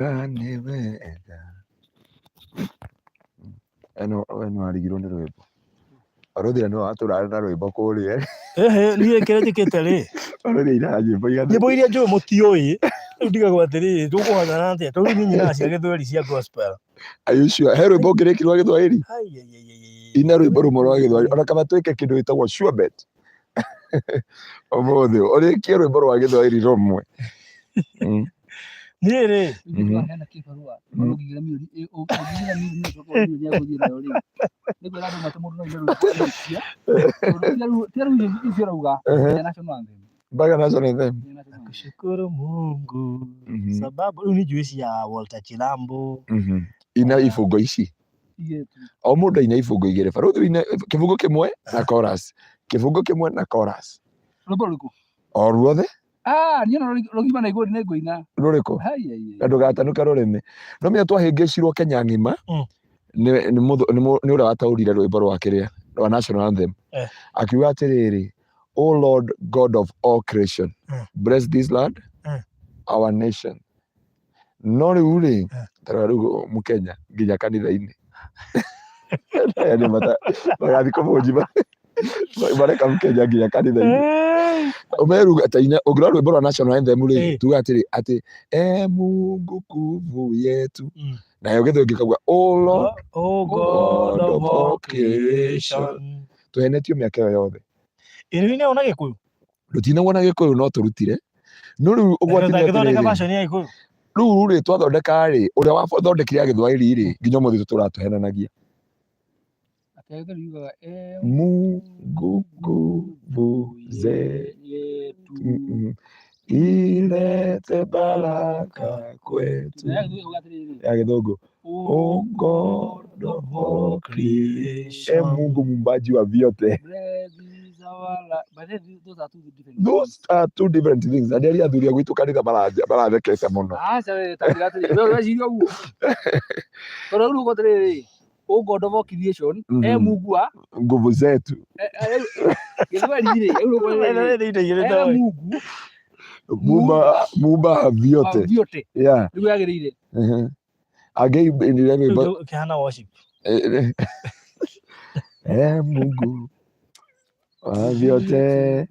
Nĩ wega. Eno we nĩ warigirwo nĩ rwĩmbo. Barũthi nĩ watũra na rwĩmbo kũrĩa. Ehe, niĩ kĩrĩa njĩkĩte rĩ, Barũthi ainaga nyĩmbo igana. Nyĩmbo iria njũĩ mũtiũĩ, rĩu ndigagwo atĩrĩrĩ, tũkũhotana atĩa? Tondũ rĩu niĩ nyinaga cia gĩthweri cia gospel. Are you sure? He rwĩmbo ũngĩrĩki rwa gĩthwaĩri? Ai, ai, ai, ai, ai. Ina rwĩmbo rũmwe rwa gĩthwaĩri. Ona kaba twĩke kĩndũ gĩtagwo sure bet. Ũmũthĩ ũrĩkie rwĩmbo rwa gĩthwaĩri rũmwe. Niĩ rĩ, Waheana kĩbarũa ũngĩgĩra mirioni ũngĩgĩra mirioni ũcoke ũrie mirioni ya gũthiĩ nayo rĩ, nĩ kwĩra andũ mate mũndũ no aine rwĩmbo arĩkia. Tondũ tiga rĩu icio ũrauga, nginya national anthem. Mpaka national anthem. Nginya national anthem. Nakushukuru Mungu sababu rĩu nĩ njũĩ cia Walter Chilambo. Ina ibungo ici. Igĩrĩ tu. O mũndũ aina ibungo igĩrĩ. Barũthi ũine kĩbungo kĩmwe na chorus. Kĩbungo kĩmwe na chorus. Rwĩmbo rũrĩkũ? O ruothe. Ah, niĩ ona rũgima na igũrũ nĩ ngũina. Rũrĩkũ? Hai, ai, ai. Na ndũgatanuke rũrĩmĩ. No menya twahĩngĩcirwo Kenya ng'ima nĩ ũrĩa wataũrire rwĩmbo rwa kĩrĩa rwa national anthem. Akiuga atĩrĩrĩ, O Lord God of all creation, bless this land, our nation. No rĩu rĩ, tarora rĩu mũkenya nginya kanitha-inĩ. Aya nĩ magathiĩ kũbũnji mareka mũkenya nginya kanitha-inĩ. Ũmeruga ta ina ũngĩrora rwĩmbo rwa national anthem rĩ, tuga atĩrĩ atĩ e Mungu nguvu yetu. Nayo gĩthũngũ gĩkauga O Lord Oh God of all creation. Tũhenetio mĩaka ĩyo yothe. Ĩ rĩu nĩ ona Gĩkũyũ. Rũtinagwo na Gĩkũyũ no tũrutire. No rĩu ũgwati nĩ Tũngĩthondeka atĩrĩrĩ, version ya Gĩkũyũ. Rĩu rĩ twathondeka rĩ, ũrĩa wathondekire ya Gĩthwaĩri rĩ, nginya ũmũthĩ tũtũraga tũhenanagia. Atĩ Gĩthweri yugaga e Mungu nguvu zetu yetu. Ilete baraka kwetu. Na ya Gĩthweri yugaga atĩrĩrĩ, Ya Gĩthũngũ. O O God of all creation. E Creation. Mungu muumbaji wa vyote. Bless is our life. But then those are two different Those things. are two different things. Na ndĩaria athuri a gwitũ kanitha marathekete mũno. Aca we ta njĩra atĩrĩrĩ, we ũreciria ũguo. Tondũ rĩu uga atĩrĩrĩ, O God of all creation, e Mungu wa Nguvu zetu. Gĩthweri rĩ, rĩu uga atĩrĩrĩ, e Mungu Muumba wa vyote. wa vyote. Nĩguo yagĩrĩire. Angĩinire rwĩmbo Kĩhana worship. E Mungu wa vyote.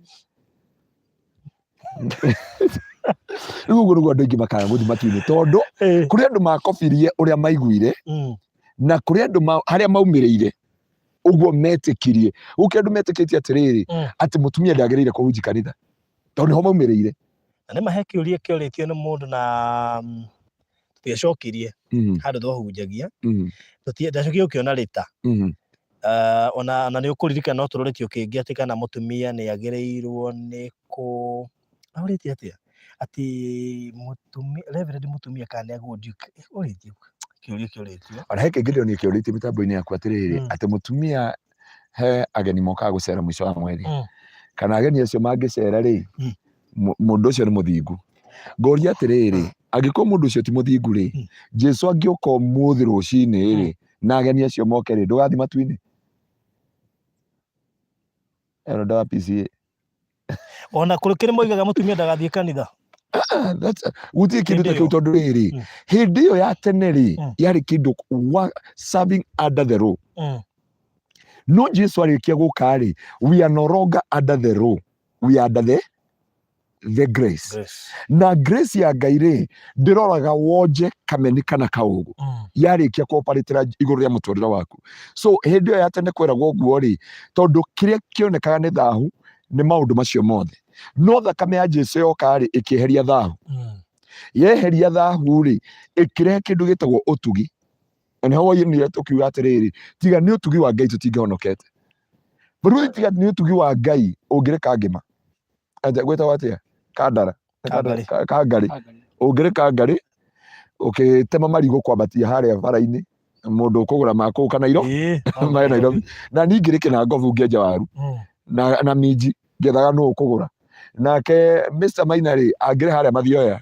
Rĩu ũguo nĩguo andũ aingĩ makaga gũthiĩ matu-inĩ tondũ kũrĩ andũ makobirie ũrĩa maiguire na kũrĩ andũ harĩa maumĩrĩire ũguo metĩkirie. Gũkĩ andũ metĩkĩtie atĩrĩrĩ atĩ mũtumia ndagĩrĩire kũhunjia kanitha tondũ nĩho maumĩrĩire. Na nĩ ma he kĩũria kĩorĩtio nĩ mũndũ na tũtiacokirie handũ twahunjagia. Ndacokire gũkĩona rĩta. Ona nĩ ũkũririkana no tũrorĩtio kĩngĩ atĩ kana mũtumia nĩ agĩrĩirwo nĩ kũ aũrĩtie atĩa atĩ mũtumia reverend mũtumia kana nĩ agwo duke ũrĩtie kĩũria kĩũrĩtio. Ona he kĩngĩ ndĩronire kĩũrĩtie mĩtambo-inĩ yaku atĩrĩrĩ, atĩ mũtumia he ageni mokaga gũcera mũico wa mweri. Kana ageni acio mangĩcera rĩ, mũndũ ũcio nĩ mũthingu. Ngoria atĩrĩrĩ, angĩkorwo mũndũ ũcio ti mũthingu rĩ, Jesu angĩũka ũmũthĩ rũcinĩ rĩ, na ageni acio moke rĩ, ndũgathiĩ matu-inĩ? Ĩno ndawa PCA. Ona kũrĩ kĩrĩ moigaga mũtumia ndagathiĩ kanitha. Ah, gũtirĩ kĩndũ ta Hĩndĩ kĩu ĩyo. tondũ rĩrĩ, hĩndĩ ĩyo ya tene rĩ, yarĩ kĩndũ serving under the law. No Jesu arĩkia gũka rĩ, we are no longer under the law, we are under the grace. Grace. Na grace ya Ngai rĩ, ndĩroraga wonje kameni kana kaũgũ. Yarĩkia kũoparĩtĩra igũrũ rĩa mũtũrĩre waku. So hĩndĩ ĩyo ya tene kweragwo ũguo rĩ, tondũ kĩrĩa kĩonekaga nĩ thahu nĩ maũndũ macio mothe. No thakame ya Jesu yoka rĩ, ĩkĩeheria thahu. Yeheria thahu rĩ, ĩkĩrehe kĩndũ gĩtagwo ũtugi. Na nĩho woimire tũkiuga atĩrĩrĩ, tiga nĩ ũtugi wa Ngai tũtingĩhonokete. Rĩu tiga nĩ ũtugi wa Ngai ũngĩrĩ kangĩma. Atĩa gwĩtagwo atĩa? Kandara. Kangarĩ. Kangarĩ. Ũngĩrĩ kangarĩ, ũkĩtema marigũ kwambatia harĩa bara-inĩ, mũndũ ũkũgũra ma kũu kana iro, ma Nairobi. Na niĩ ngĩrĩ kĩnangobu ngĩenja waru na minji ngĩethaga nũ ũkũgũra. Nake Mr Maina rĩ, angĩrĩ harĩa Mathioya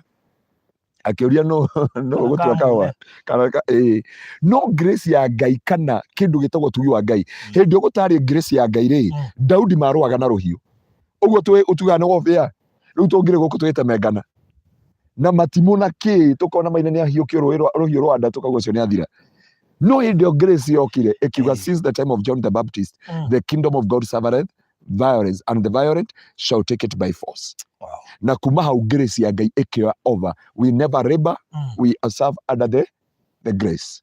akĩũria nũ nũ ũgũtua kahũa kana ĩĩ. No grace ya Ngai kana kĩndũ gĩtagwo ũtugi wa Ngai, hĩndĩ ĩyo gũtarĩ grace ya Ngai rĩ, Daudi marũaga na rũhiũ ũguo twĩ ũtugaga nĩ wobĩa. Rĩu tũngĩrĩ gũkũ twĩtemengana. Na matimũ na kĩ tũkona Maina nĩ ahiũkio rũĩ rwa- rũhiũ rwa nda tũkauga ũcio nĩ athira. No hĩndĩ ĩyo grace yokire ĩkiuga since the time of John the Baptist the kingdom of God suffereth violence and the violent shall take it by force. Na kuma hau grace ya Ngai ĩkĩoya over. We never labor, we serve under the grace.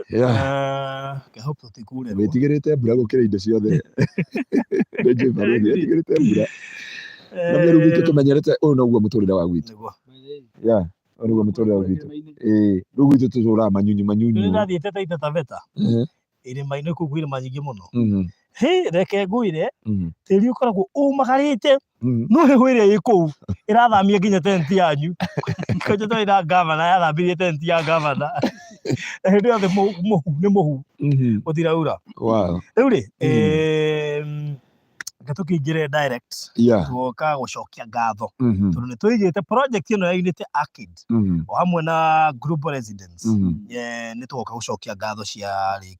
Yeah. I hope tũtikurĩrwo. Wĩtigĩrĩte mbura gũkĩra indo ciothe. Nĩ njũĩ barũthi, wĩtigĩrĩte mbura. Na mĩario gwitũ tũmenyerete ũyũ noguo mũtũrĩre wa gwitũ. Nĩguo. Yeah, ũyũ nĩguo mũtũrĩre wa gwitũ. Ĩĩ, rĩu gwitũ tũtũraga manyunyu Rĩu manyunyu. ndathiĩte Taita Taveta irĩma-inĩ kũu kwĩ irĩma nyingĩ mũno. Hĩ, reke ngwĩre tĩri ũkoragwo ũmagarĩte no heho ĩrĩa ĩ kũu ĩrathamia nginya tenti yanyu. Kwanja twarĩ na ngavana yathambirie tenti ya ngavana. Na hĩndĩ yothe mũhu nĩ mũhu gũtiraura. Rĩu rĩ, reke tũkĩingĩre direct tuoka gũcokia ngatho tondũ nĩ tũigĩte project ĩno ya Unity Arcade o hamwe na Global Residence. Nĩ tũgoka gũcokia ngatho cia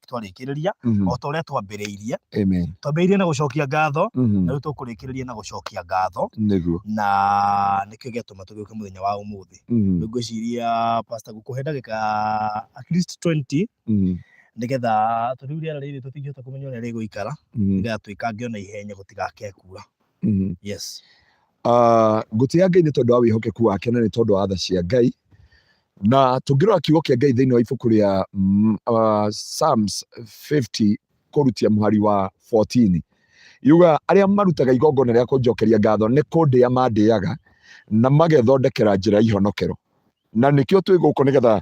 twarĩkĩrĩria o ta ũrĩa twambĩrĩirie. Amen. Twambĩrĩirie na gũcokia ngatho na rĩu tũkũrĩkĩrĩria na gũcokia ngatho na nĩkĩo gĩatũma tũgĩũke mũthenya wa ũmũthĩ. Rĩu ngwĩciria pastor ngũkũhe ndagĩka at least 20 nĩgetha tondũ rĩu rĩera rĩrĩ tũtingĩhota kũmenya ũrĩa rĩgũikara nĩgetha twĩkange ona ihenya gũtigake kura. Yes. Ngũtĩĩa Ngai nĩ tondũ wa wĩhokeku wake na nĩ tondũ wa tha cia Ngai. Na tũngĩrora kiugo kĩa Ngai thĩinĩ wa ibuku rĩa Psalms 50 kũrutia mũhari wa 14 yuga arĩa marutaga igongona rĩa kũnjokeria ngatho nĩ kũndĩa mandĩaga na magethondekera njĩra ya ihonokero. Na nĩkĩo twĩ gũkũ nĩgetha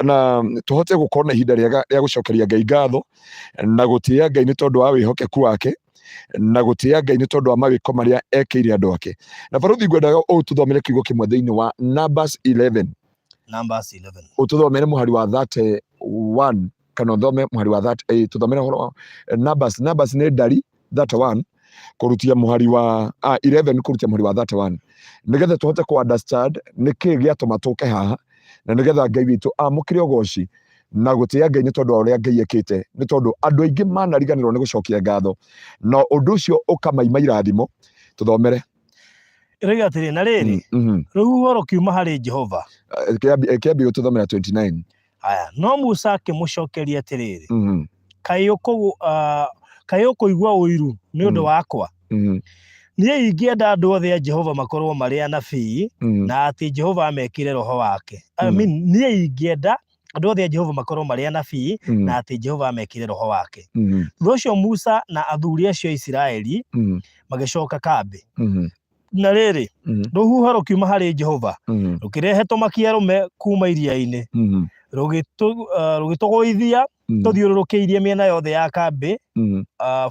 na tũhote gũkorwo na ihinda rĩega rĩa gũcokeria Ngai ngatho na gũtĩĩa Ngai nĩ tondũ wa wĩhokeku wake na gũtĩĩa Ngai nĩ tondũ wa mawĩko marĩa ekĩire andũ ake. Na barũthi ngwendaga ũtũthomere kiugo kĩmwe thĩinĩ wa Numbers 11. Numbers 11. Ũtũthomere mũhari wa 31 kana ũthome mũhari wa 30, tũthomere ũhoro wa Numbers, Numbers nĩ ndari 31 kũrutia mũhari wa 11 kũrutia mũhari wa 31 nĩgetha tũhote kũ understand nĩkĩ gĩatũma tũke haha na nĩgetha Ngai witũ amũkĩre ũgoci na gũtĩĩa Ngai nĩ tondũ wa ũrĩa Ngai ekĩte, nĩ tondũ andũ aingĩ manariganĩrwo nĩ gũcokia ngatho na ũndũ ũcio ũkamaima irathimo. Tũthomere. Ĩroiga atĩrĩ, na rĩrĩ, rũhuho rũkiuma harĩ Jehova. Kĩambi gũtũthomera 29. Haya, no Musa akĩmũcokeria atĩrĩrĩ, kaĩ ũkũigua ũiru nĩ ũndũ wakwa? Niĩ ingĩenda andũ othe a Jehova makorwo marĩ anabii na atĩ Jehova amekĩre roho wake. I mean, niĩ ingĩenda andũ othe a Jehova makorwo marĩ anabii na atĩ Jehova amekĩre roho wake. Thutha ũcio Musa na athuri acio a Isiraeli magĩcoka kambĩ. Na rĩrĩ, rũhuho rũkiuma harĩ Jehova rũkĩrehe tũmaki arũme kuma iria-inĩ, rũgĩtũgũithia tũthiũrũrũkĩirie mĩena yothe ya kambĩ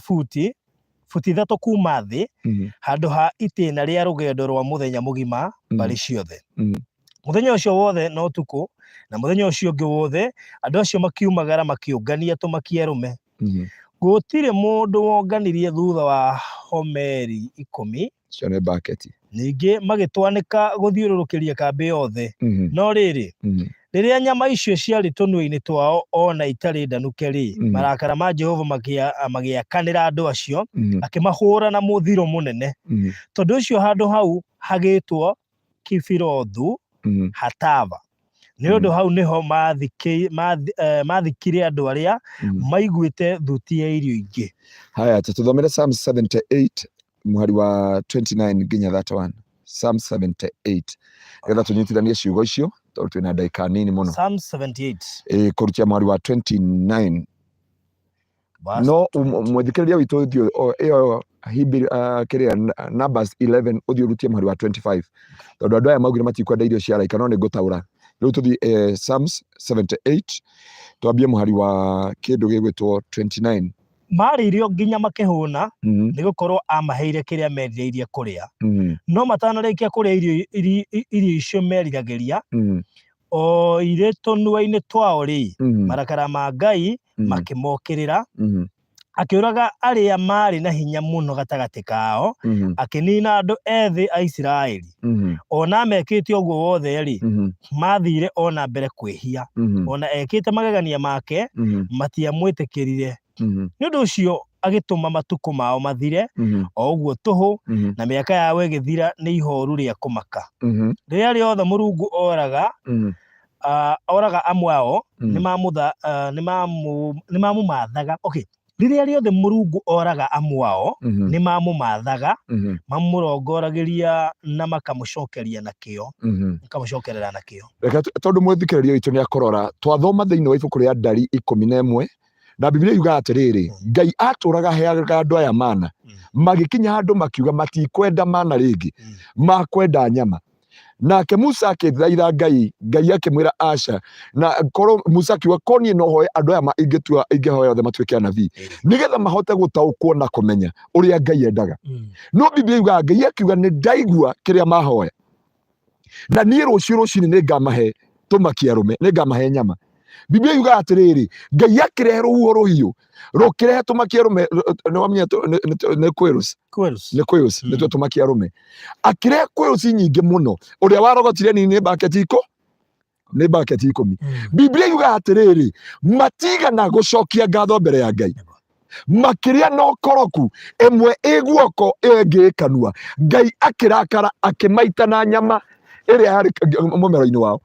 buti 3 kuma thĩ, handũ ha itĩna rĩa rũgendo rwa mũthenya mũgima mbarĩ ciothe. Mũthenya ũcio wothe na ũtukũ, na mũthenya ũcio ũngĩ wothe, andũ acio makiumagara makĩũngania tũmaki arũme. Gũtirĩ mũndũ wonganirie thutha wa homeri 10. Icio nĩ bucket. Ningĩ magĩtwanĩka gũthiũrũrũkĩria kambĩ yothe. No rĩrĩ, rĩrĩa nyama icio ciarĩ tũnua-inĩ twao o na itarĩ ndanuke-rĩ, marakara ma Jehova magĩakanĩra andũ acio, akĩmahũũra na mũthiro mũnene. Tondũ ũcio handũ hau hagĩĩtwo Kibirothu Hatava. Nĩ ũndũ hau nĩho mathikire andũ arĩa maiguĩte thuti ya irio ingĩ. Haya, tũthomere Psalm 78 mũhari wa 29 nginya 31. Psalm 78 nĩgetha tũnyitithanie ciugo icio tondũ twĩna ndagĩka nini mũno. Psalm 78. Ĩĩ, kũrutia mũhari wa 29. No mwĩthikĩrĩria witũ ũthiĩ ĩyo kĩrĩa Numbers 11 ũthiĩ ũrutie mũhari wa 25 tondũ andũ aya maugire matikwenda irio cia araika no nĩ ngũtaũra. Rĩu tũthiĩ Psalms 78 twambie mũhari wa kĩndũ gĩgwĩtwo 29. Maarĩire o nginya makĩhũna, nĩ gũkorwo aamaheire kĩrĩa merirĩirie kũrĩa. No matanarĩkia kũrĩa irio icio meriragĩria, o irĩ tũnua-inĩ twao-rĩ, marakara ma Ngai makĩmokĩrĩra, akĩũraga arĩa maarĩ na hinya mũno gatagatĩ kao, akĩniina andũ ethĩ a Isiraeli. O na mekĩte ũguo wothe-rĩ, maathiire o na mbere kwĩhia. O na ekĩte magegania make, matiamwĩtĩkĩrire. Nĩ ũndũ ũcio agĩtũma matukũ mao mathire o ũguo tũhũ, na mĩaka yao ĩgĩthira nĩ ihooru rĩa kũmaka. Rĩrĩa rĩothe Mũrungu oraga, oraga amwe ao, nĩmamũmathaga. Okay. Rĩrĩa rĩothe Mũrungu oraga amwe ao, nĩmamũmathaga, mamũrongoragĩria na makamũcokeria na kĩyo, makamũcokerera na kĩyo. Reke tondũ mwĩthikĩrĩria witũ nĩ akũrora, twathoma thĩinĩ wa ibuku rĩa Ndari 11, na Bibilia yugaga atĩrĩrĩ, Ngai atũraga aheaga andũ aya mana, magĩkinya handũ makiuga matikwenda mana rĩngĩ, makwenda nyama. Nake Musa akĩthaitha Ngai, Ngai akĩmwĩra aca. Na korwo Musa akiuga korwo niĩ no hoe andũ aya ingĩtua ingĩhoya othe matuĩke anabii, nĩgetha mahote gũtaũkwo na kũmenya ũrĩa Ngai endaga. No Bibilia yugaga Ngai akiuga nĩ ndaigua kĩrĩa mahoya, na niĩ rũciũ rũcinĩ nĩ ngamahe tũmaki arũme, nĩ ngamahe nyama. Bibilia yugaga atĩrĩrĩ, Ngai akĩrehe rũhuho rũhiũ rũkĩrehe tũmaki arũme, nĩ wamenya nĩ quails. Quails. Nĩ quails, nĩtuo tũmaki arũme. Akĩrehe quails nyingĩ mũno, ũrĩa warogotire nini nĩ bucket ikũ, nĩ bucket 10. Bibilia yugaga atĩrĩrĩ, matigana gũcokia ngatho mbere ya Ngai, makĩrĩa na ũkoroku, ĩmwe ĩ guoko ĩyo ĩngĩ ĩ kanua. Ngai akĩrakara akĩmaita na nyama ĩrĩa yarĩ mũmero-inĩ wao,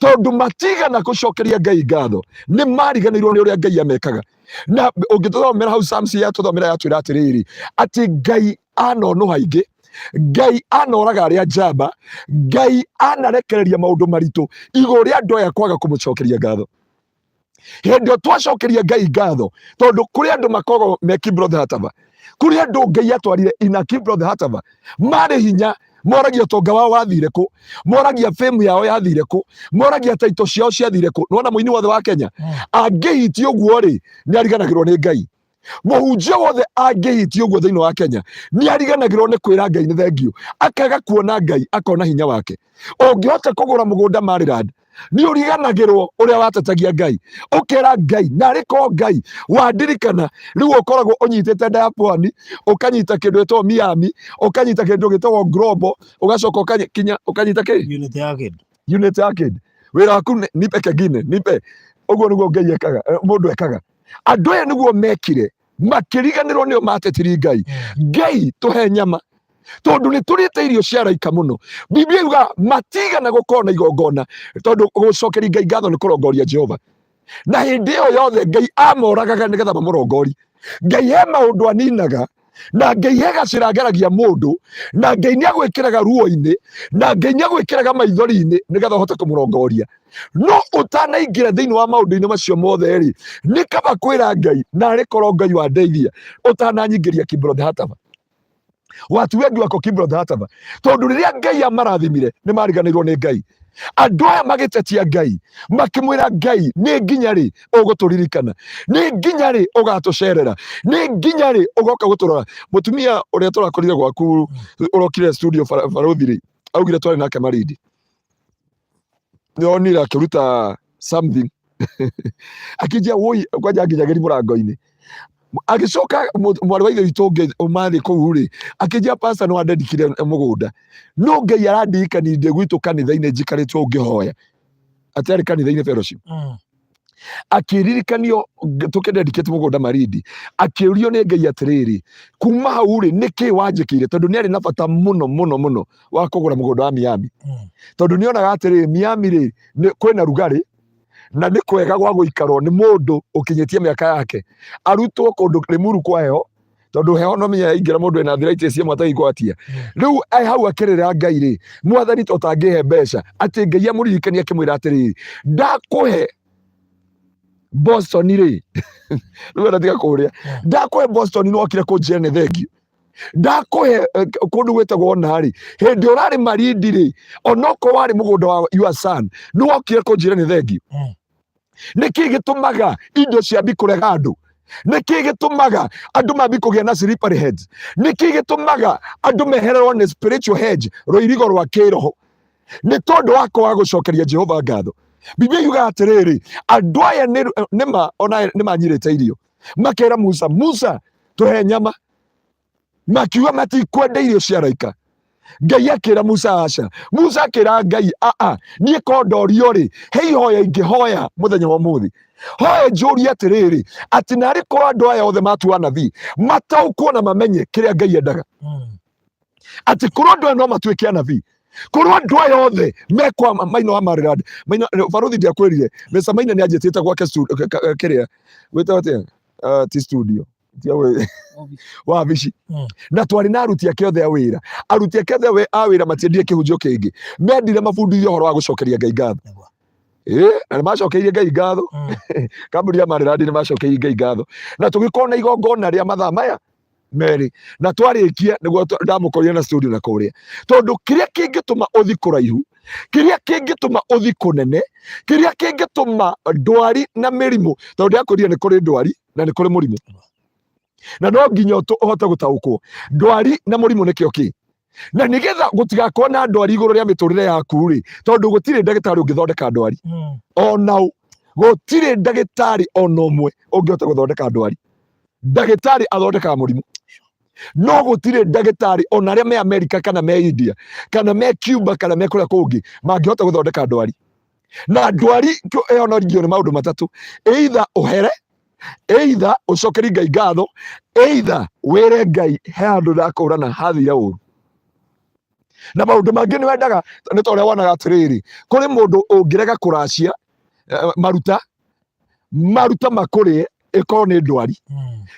tondũ matigana gũcokeria Ngai ngatho, nĩ mariganĩirwo nĩ ũrĩa Ngai amekaga. Na ũngĩtũthomera hau Psalms ya tũthomera yatwĩra atĩrĩrĩ, atĩ Ngai anonũha aingĩ, Ngai anoraga arĩa njamba, Ngai anarekereria maũndũ maritũ igũrũ rĩa andũ aya kwaga kũmũcokeria ngatho. Hĩndĩ ĩyo twacokeria Ngai ngatho, tondũ kũrĩ andũ makoragwo me Kibroth Hatava, kũrĩ andũ Ngai atwarire ina Kibroth Hatava, marĩ hinya, moragia ũtonga wao wathire kũ, moragia fame yao yathire kũ, moragia taito ciao ciathire kũ. Nĩwona mũini wothe wa Kenya angĩhitia ũguo rĩ, nĩ ariganagĩrwo nĩ Ngai. Mũhunjia wothe angĩhitia ũguo thĩinĩ wa Kenya nĩ ariganagĩrwo nĩ kwĩra Ngai nĩ thengiũ, akaga kuona Ngai, akona hinya wake. Ũngĩhota kũgũra mũgũnda Maryland, nĩ ũriganagĩrwo ũrĩa watetagia Ngai, ũkera Ngai narĩ ko Ngai wandirikana. Rĩu ũkoragwo ũnyitĩte nda ya pwani, ũkanyita kĩndũ gĩtagwo Miami, ũkanyita kĩndũ gĩtagwo Global, ũgacoka ũkakinya ũkanyita kĩ Unit ya kĩndũ. Unit ya kĩndũ. Wĩra waku nĩ nipe kengine nipe. Ũguo nĩguo Ngai ekaga, mũndũ ekaga. Andũ aya nĩguo mekire, makĩriganĩrwo nĩo matetiri Ngai. Ngai tũhe nyama, tondũ nĩ tũrĩte irio cia raika mũno. Biblia yugaga matigana gũkorwo na igongona, tondũ gũcokeria Ngai ngatho nĩ kũrongoria Jehova. Na hĩndĩ ĩyo yothe Ngai amoragaga nĩgetha mamũrongorie. Ngai he maũndũ aninaga, na Ngai he gacĩra ageragia mũndũ, na Ngai nĩ agwĩkĩraga ruo-inĩ, na Ngai nĩ agwĩkĩraga maithori-inĩ nĩgetha ũhote kũmũrongoria. No ũtanaingĩra thĩinĩ wa maũndũ-inĩ macio mothe rĩ, nĩ kaba kwĩra Ngai, narĩ korwo Ngai wandeithia ũtananyingĩria Kibroth Hatava. Watu wengi wako Kibroth Hatava, tondũ rĩrĩa Ngai amarathimire nĩ mariganĩirwo nĩ Ngai. Andũ aya magĩtetia Ngai, makĩmwĩra Ngai, nĩ nginya rĩ ũgũtũririkana? Nĩ nginya rĩ ũgatũcerera? Nĩ nginya rĩ ũgoka gũtũrora? Mũtumia ũrĩa tũrakorire gwaku ũrokire studio barũthi rĩ, augire twarĩ nake Malindi, nĩonire akĩruta something akĩnjia woi kwanja nginyagĩri mũrango-inĩ. Agĩcoka mwarĩ wa ithe witũ ũngĩ ũmarĩ kũu rĩ, akĩnjia pastor nĩ wandendikire mũgũnda, no Ngai arandirikania ndĩ gwitũ kanitha-inĩ njikarĩte ũũ ngĩhoya, atĩ arĩ kanitha-inĩ fellowship. Akĩririkanio tũkĩndendikĩte mũgũnda Malindi, akĩũrio nĩ Ngai atĩrĩrĩ, kuma hau rĩ nĩkĩ wanjĩkĩire? Tondũ nĩ arĩ na bata mũno mũno mũno wa kũgũra mũgũnda wa Miami, tondũ nĩ onaga atĩrĩrĩ, Miami rĩ kwĩna rugarĩ na nĩ kwega gwa gũikarwo nĩ mũndũ ũkinyĩtie mĩaka yake, arutwo kũndũ Limuru kwa heho, tondũ heho no menya yaingĩra mũndũ ena arthritis ĩmwe atagĩgwatia. Rĩu hau akĩrĩra Ngai rĩ, mwathani to tangĩhe mbeca, atĩ Ngai amũririkanie akĩmwĩra atĩrĩrĩ, ndakũhe Boston rĩ, rĩu ona tiga kũrĩa, ndakũhe Boston no okire kũnjĩra nĩ thengiũ, ndakũhe kũndũ gwĩtagwo narĩ, hĩndĩ ũrarĩ Malindi rĩ, onokorwo warĩ mũgũnda wa your son, nĩ wokire kũnjĩra nĩ thengiũ. Nĩkĩ gĩtũmaga indo ciambi kũrega andũ? Nĩkĩ gĩtũmaga andũ mambi kũgĩa na slippery heads? Nĩkĩ gĩtũmaga andũ mehererwo nĩ spiritual hedge, rũirigo rwa kĩroho? Nĩ tondũ wa kwaga gũcokeria Jehova ngatho. Biblia yugaga atĩrĩrĩ, andũ aya nĩma ona nĩ manyirĩte irio, makera Musa, Musa tũhe nyama, makiuga matikwenda irio cia raika. Ngai akĩra Musa aca. Musa akĩra Ngai aa, niĩ ko ndorio rĩ, he ihoya ingĩhoya mũthenya wa ũmũthĩ. Hoya njũrie atĩrĩrĩ, atĩ narĩ korwo andũ aya othe matua anabii, mataũkwo na mamenye kĩrĩa Ngai endaga. Atĩ korwo andũ aya no matuĩke anabii, korwo andũ aya othe mekwa maina wa Maryland, maina baruthi ndiakwĩrire, Mr. Maina nĩ anjĩtĩte gwake studio, kĩrĩa, gwĩtagwo atĩa? Ti studio. Ti wabici. Na twarĩ na aruti ake othe a wĩra. Aruti ake othe a wĩra matiendire kĩhunjio kĩngĩ, mendire mabundithio ũhoro wa gũcokeria Ngai ngatho. Ĩĩ, na nĩ macokeirie Ngai ngatho. Kambuni ya Maryland nĩ macokeirie Ngai ngatho, na tũgĩkorwo na igongona rĩa mathaa maya merĩ, na twarĩkia nĩguo ndamũkorire na studio na kũrĩa, tondũ kĩrĩa kĩngĩtũma ũthi kũraihu, kĩrĩa kĩngĩtũma ũthi kũnene, kĩrĩa kĩngĩtũma ndwari na mĩrimũ, tondũ ndĩrakwĩrire nĩ kũrĩ ndwari na nĩ kũrĩ mũrimũ, na no nginya ũhote gũtaũkwo ndwari na mũrimũ nĩkĩo kĩ, na nĩgetha gũtigakorwo na ndwari igũrũ rĩa mĩtũrĩre yaku rĩ, tondũ gũtirĩ ndagĩtarĩ ũngĩthondeka ndwari. Ona ũ gũtirĩ ndagĩtarĩ ona ũmwe ũngĩhota gũthondeka ndwari. Ndagĩtarĩ athondekaga mũrimũ, no gũtirĩ ndagĩtarĩ ona arĩa me Amerika kana me India kana me Cuba kana me kũrĩa kũngĩ mangĩhota gũthondeka ndwari. Na ndwari ĩhonogio nĩ maũndũ matatũ: either ũhere, either ũcokerie Ngai ngatho, either wĩre Ngai he handũ ndakũrana hathire ũru. Na maũndũ mangĩ nĩ wendaga, nĩ ta ũrĩa wonaga atĩrĩrĩ, kũrĩ mũndũ ũngĩrega kũracia maruta, maruta makũrĩe ĩkorwo nĩ ndwari,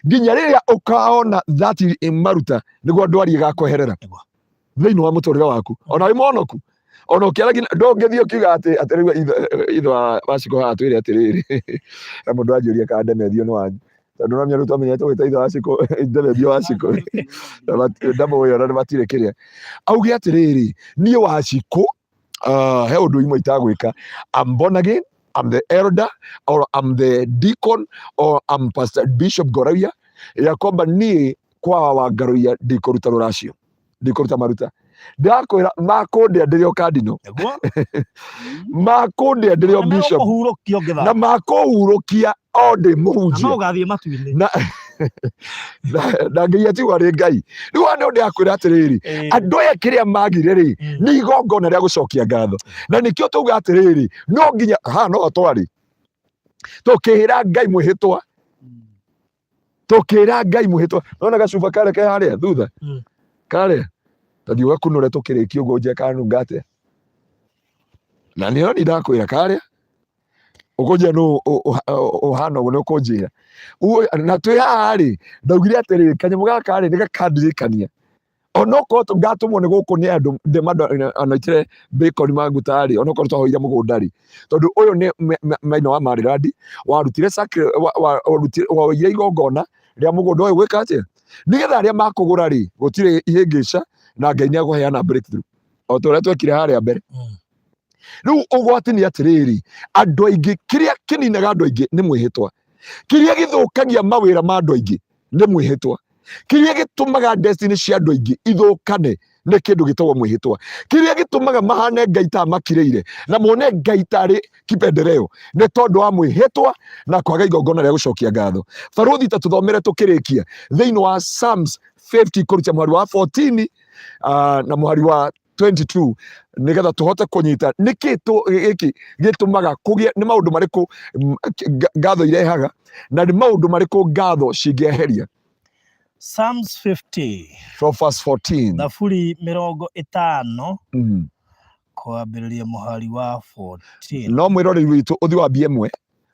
nginya rĩrĩa ũkaona that maruta nĩguo ndwari ĩgakweherera thĩinĩ wa mũtũrĩre waku. Ona wĩ mũhonoku, ona ũkĩaragia ndũngĩthiĩ ũkiuga atĩ atĩ rĩu ithe wa Wacikũ haha twĩre atĩrĩrĩ, na mũndũ anjũria kana Ndemethio nĩ wanyu, tondũ no rĩu twamenyete gwĩta ithe wa Wacikũ Ndemethio Wacikũ, ndamũĩ ona nĩ matirĩ kĩrĩa auge atĩrĩrĩ, niĩ Wacikũ he ũndũ imwe itagwĩka. I'm born again, I'm the elder or I'm the deacon or I'm pastor bishop Gorawia, ya kwamba niĩ kwa wa Ngaruiya ndikũruta rũracio, ndikũruta maruta, ndĩrakwĩra makũndĩa ndĩrĩ o kandino, makũndĩa ndĩrĩ o bishop, na makũhurũkia o ndĩ mũhunjia na na Ngai atigwo arĩ Ngai. Rĩu haha nĩho ndĩrakwĩra atĩrĩrĩ, andũ aya kĩrĩa magire rĩ nĩ igongona rĩa gũcokia ngatho, na nĩkĩo tauga atĩrĩrĩ, no nginya haha no twarĩ tũkĩĩra Ngai mwĩhĩtwa, tũkĩra Ngai mwĩhĩtwa. Nona gacuba karĩa ke harĩa thutha karĩa, tathiĩ ũgakunũre tũkĩrĩkia ũguo nje kanunga atĩa, na nĩo ni ndakwĩra karĩa ũkũnjĩra nũ ũhana ũguo nĩ ũkũnjĩra. Na twĩ haha rĩ, ndaugire atĩrĩrĩ, kanyamũ gaka rĩ nĩ gakandirikania onokorwo ngatũmwo nĩ gũkũ nĩ andũ ndĩmanoitire bacon maguta rĩ, onokorwo twahoire mũgũnda rĩ, tondũ ũyũ nĩ maina wa Maryland warutire woire igongona rĩa mũgũnda ũyũ gwĩka atĩa, nĩgetha arĩa makũgũra rĩ gũtirĩ ihĩngĩca na Ngai nĩ egũheana breakthrough o ta ũrĩa twekire harĩa mbere. Rĩu ũgwati nĩ atĩrĩrĩ, andũ aingĩ kĩrĩa kĩninaga andũ aingĩ nĩ mwĩhĩtwa, kĩrĩa gĩthũkagia mawĩra ma andũ aingĩ nĩ mwĩhĩtwa, kĩrĩa gĩtũmaga destiny cia andũ aingĩ ithũkane nĩ kĩndũ gĩtagwo mwĩhĩtwa, kĩrĩa gĩtũmaga mahane Ngai ta makirĩire na mone Ngai tarĩ kipendeleo nĩ tondũ wa mwĩhĩtwa na kwaga igongona rĩa gũcokia ngatho. Barũthi, ta tũthomere tũkĩrĩkia thĩinĩ wa Psalms 50 kũruta mũhari wa 14 na mũhari wa 22, nigetha tũhote kũnyita nĩkĩ gĩkĩ gĩtũmaga kũgĩe, nĩ maũndũ marĩkũ ngatho irehaga na nĩ maũndũ marĩkũ ngatho cingĩeheria. Psalms 50 from verse 14. Thaburi 50 kwambĩrĩria mũhari wa 14. No mwĩroreri witũ ũthi wambie ĩmwe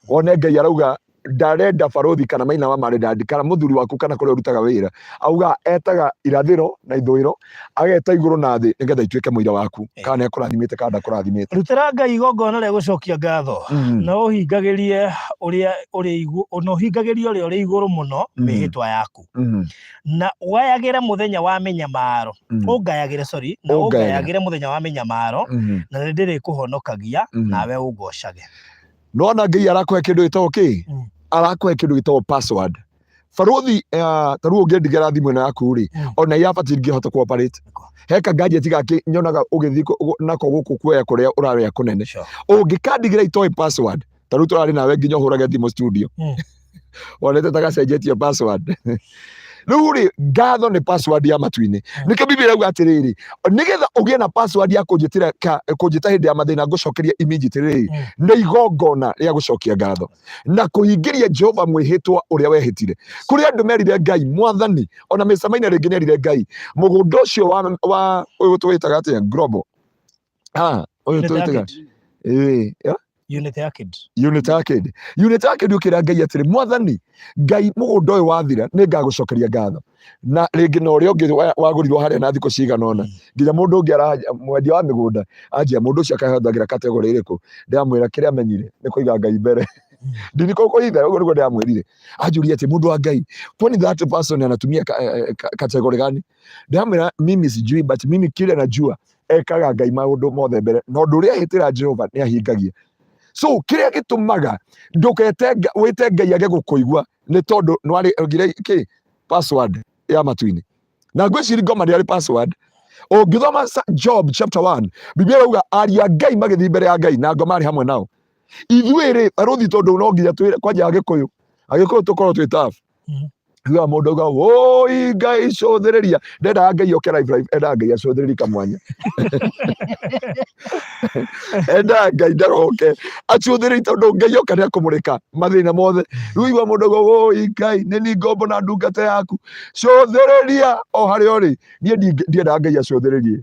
wone Ngai arauga ndarenda barothi kana maina wa maridadi kana mũthuri waku kana kũrĩa ũrutaga wĩra, auga etaga irathĩro na ithũĩro, ageta igũrũ na thĩ nĩgetha ituĩke mũira waku kana nĩ akũrathimĩte kana ndakũrathimĩte. Rutĩra Ngai igongona rĩa gũcokia ngatho, na ũhingagĩrie ũrĩa ũrĩ igũ, na ũhingagĩrie ũrĩa ũrĩ igũrũ mũno mĩhĩtwa yaku, na ũgayagĩre mũthenya wa mĩnyamaro, ũngayagĩre, sorry, na Ũngayagĩre. ũngayagĩre mũthenya wa mĩnyamaro, na nĩ ndĩrĩkũhonokagia, nawe ũngocage. Nona Ngai arakũhe kĩndũ gĩtagwo kĩ, arakũhe kĩndũ gĩtagwo password. Barothi, ta rĩu ũngĩndigĩra thimũ ĩno yaku rĩ, ona yabatiĩ ingĩhota kũ operate heka gadget gake nyonaga ũgĩthiĩ nako gũkũ kuoya kũrĩa ũrarĩa kũnene, ũngĩkandigĩra itoĩ password, ta rĩu tũrarĩ nawe nginya ũhũrage thimũ studio, wonete ta gacenjetie password. Rĩu rĩ, ngatho nĩ password ya matu-inĩ. Nĩkĩo Biblia ĩrauga atĩrĩrĩ, nĩgetha ũgĩe na password ya kũnjĩtĩra kũnjĩta hĩndĩ ya mathĩna ngũcokeria immediately rĩ, nĩ igongona rĩa gũcokia ngatho na kũhingĩria Jehova mwĩhĩtwa ũrĩa wehĩtire. Kũrĩ andũ merire Ngai, Mwathani, ona Mr. Maina rĩngĩ nĩerire Ngai, mũgũnda ũcio wa wa ũyũ tũwĩtaga atĩa, Global. Ah, ũyũ Unit tũwĩtaga Arcade. ĩĩ, yeah? Unit Arcade. Unit Arcade. Unit Arcade ũkĩra Ngai atĩrĩ, Mwathani Ngai, mũgũnda ũyũ wathira nĩ ngagũcokeria ngatho. Na rĩngĩ na ũrĩa ũngĩ wagũrirwo harĩa na thikũ cigana ũna, nginya mũndũ ũngĩ mwendia wa mĩgũnda anjia mũndũ ũcio akahũthagĩra category ĩrĩkũ, ndĩramwĩra kĩrĩa amenyire nĩ kũiga Ngai mbere. Ndinĩkũkũhitha, ũguo nĩguo ndĩramwĩrire. Anjũria atĩ mũndũ wa Ngai, kwani that person anatumia category gani? Ndĩramwĩra mimi sijui, but mimi kile najua ekaga Ngai maũndũ mothe mbere, na ũndũ ũrĩa ahĩtĩra Jehova nĩ ahingagia. So kĩrĩa gĩtũmaga ndũkete wĩte Ngai age gũkũigua nĩ tondũ nĩwarĩ kĩ password ya matu-inĩ. Na ngwĩciria ngoma ndĩarĩ password. Ũngĩthoma Job chapter 1, Biblia ĩrauga ariũ a Ngai magĩthiĩ mbere ya Ngai na ngoma arĩ hamwe nao. Ithuĩ rĩ, barũthi, tondũ no nginya twĩre kwanja Agĩkũyũ, Agĩkũyũ tũkorwo twĩ tough. Uga mũndũ auga woi Ngai cũthĩrĩria, ndendaga Ngai oke live live, endaga Ngai acũthĩrĩrie kamwanya. Endaga Ngai ndagoke acũthĩrĩrie, tondũ Ngai oka nĩ akũmũrĩka mathĩna mothe. Rĩu igua mũndũ auga woi Ngai nĩ niĩ ngombo na ndungata yaku, cũthĩrĩria o harĩa ũrĩ. Niĩ ndiendaga Ngai acũthĩrĩrie,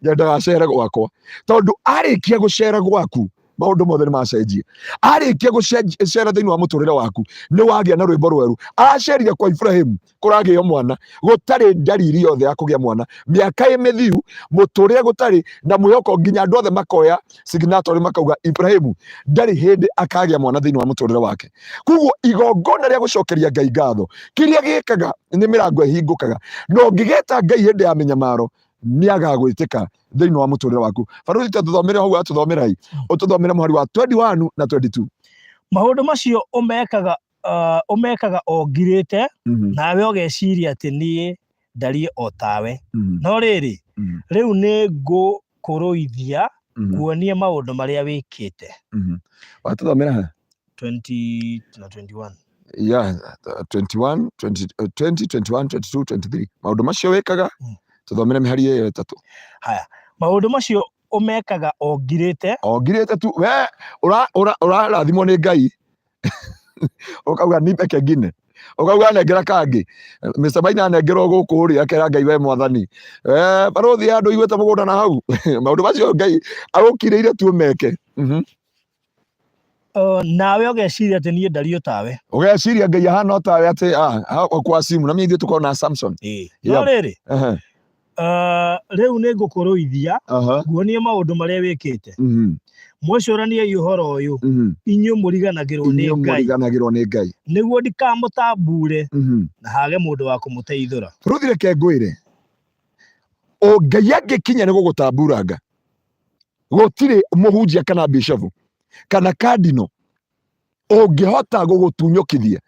nyendaga acere gwakwa, tondũ arĩkia gũcera gwaku maũndũ mothe nĩ macenjia. Arĩkia gũcera thĩinĩ wa mũtũrĩre waku nĩ wagĩa na rwĩmbo rwerũ. Acerire kwa Ibrahimu kũragĩo mwana, gũtarĩ ndariri yothe ya kũgĩa mwana, mĩaka ĩ mĩthiru, mũtũrĩre gũtarĩ na mwĩhoko, nginya andũ othe makoya signatory makauga Ibrahimu ndarĩ hĩndĩ akagĩa mwana thĩinĩ wa mũtũrĩre wake. Koguo igongona rĩa gũcokeria Ngai ngatho kĩrĩa gĩkaga nĩ mĩrango ĩhingũkaga, na ũngĩgeta Ngai hĩndĩ ya mĩnyamaro nĩ agagwĩtĩka thĩinĩ wa mũtũrĩre waku. Barũthi, ta tũthomere hau atũthomera i ũtũthomere mũhari wa 21 na 22. Maũndũ macio ũmekaga ũmekaga o ngirĩte, nawe ũgeciria atĩ niĩ ndariĩ o tawe. No rĩrĩ, rĩu nĩ ngũkũrũithia, nguonie maũndũ marĩa wĩkĩte. Watũthomera ha? 20 na 21. Yeah, 21, 20, 20, 21, 22, 23, maũndũ macio wĩkaga. Tũthomere mĩhari ĩyo ĩtatũ. Haya, maũndũ macio ũmekaga o ngirĩte. O ngirĩte tu. We ũrarathimwo nĩ Ngai ũkauga nipe kengine, ũkauga nengera kangĩ. Mr. Maina anengerwo gũkũ rĩ, akera Ngai we mwathani, barũthi andũ iguĩte mũgũnda na hau. Maũndũ macio Ngai agũkirĩire tu ũmeke. Nawe ũgeciria atĩ niĩ ndariĩ o tawe. Ũgeciria Ngai ahana o tawe, atĩ kwa simu na ithuĩ tũkorwo na Samson. No rĩrĩ, rĩu nĩ ngũkũrũithia, nguonie maũndũ marĩa wĩkĩte. Mwĩcũraniei ũhoro ũyũ, inyuĩ mũriganagĩrwo nĩ Inyuĩ Ngai, mũriganagĩrwo nĩ Ngai, nĩguo ndikamũtambure na hage mũndũ wa kũmũteithũra. Ruthi, reke ngwĩre, o Ngai angĩkinya nĩ gũgũtamburanga, gũtirĩ mũhunjia kana bishofu kana kardino ũngĩhota gũgũtunyũkithia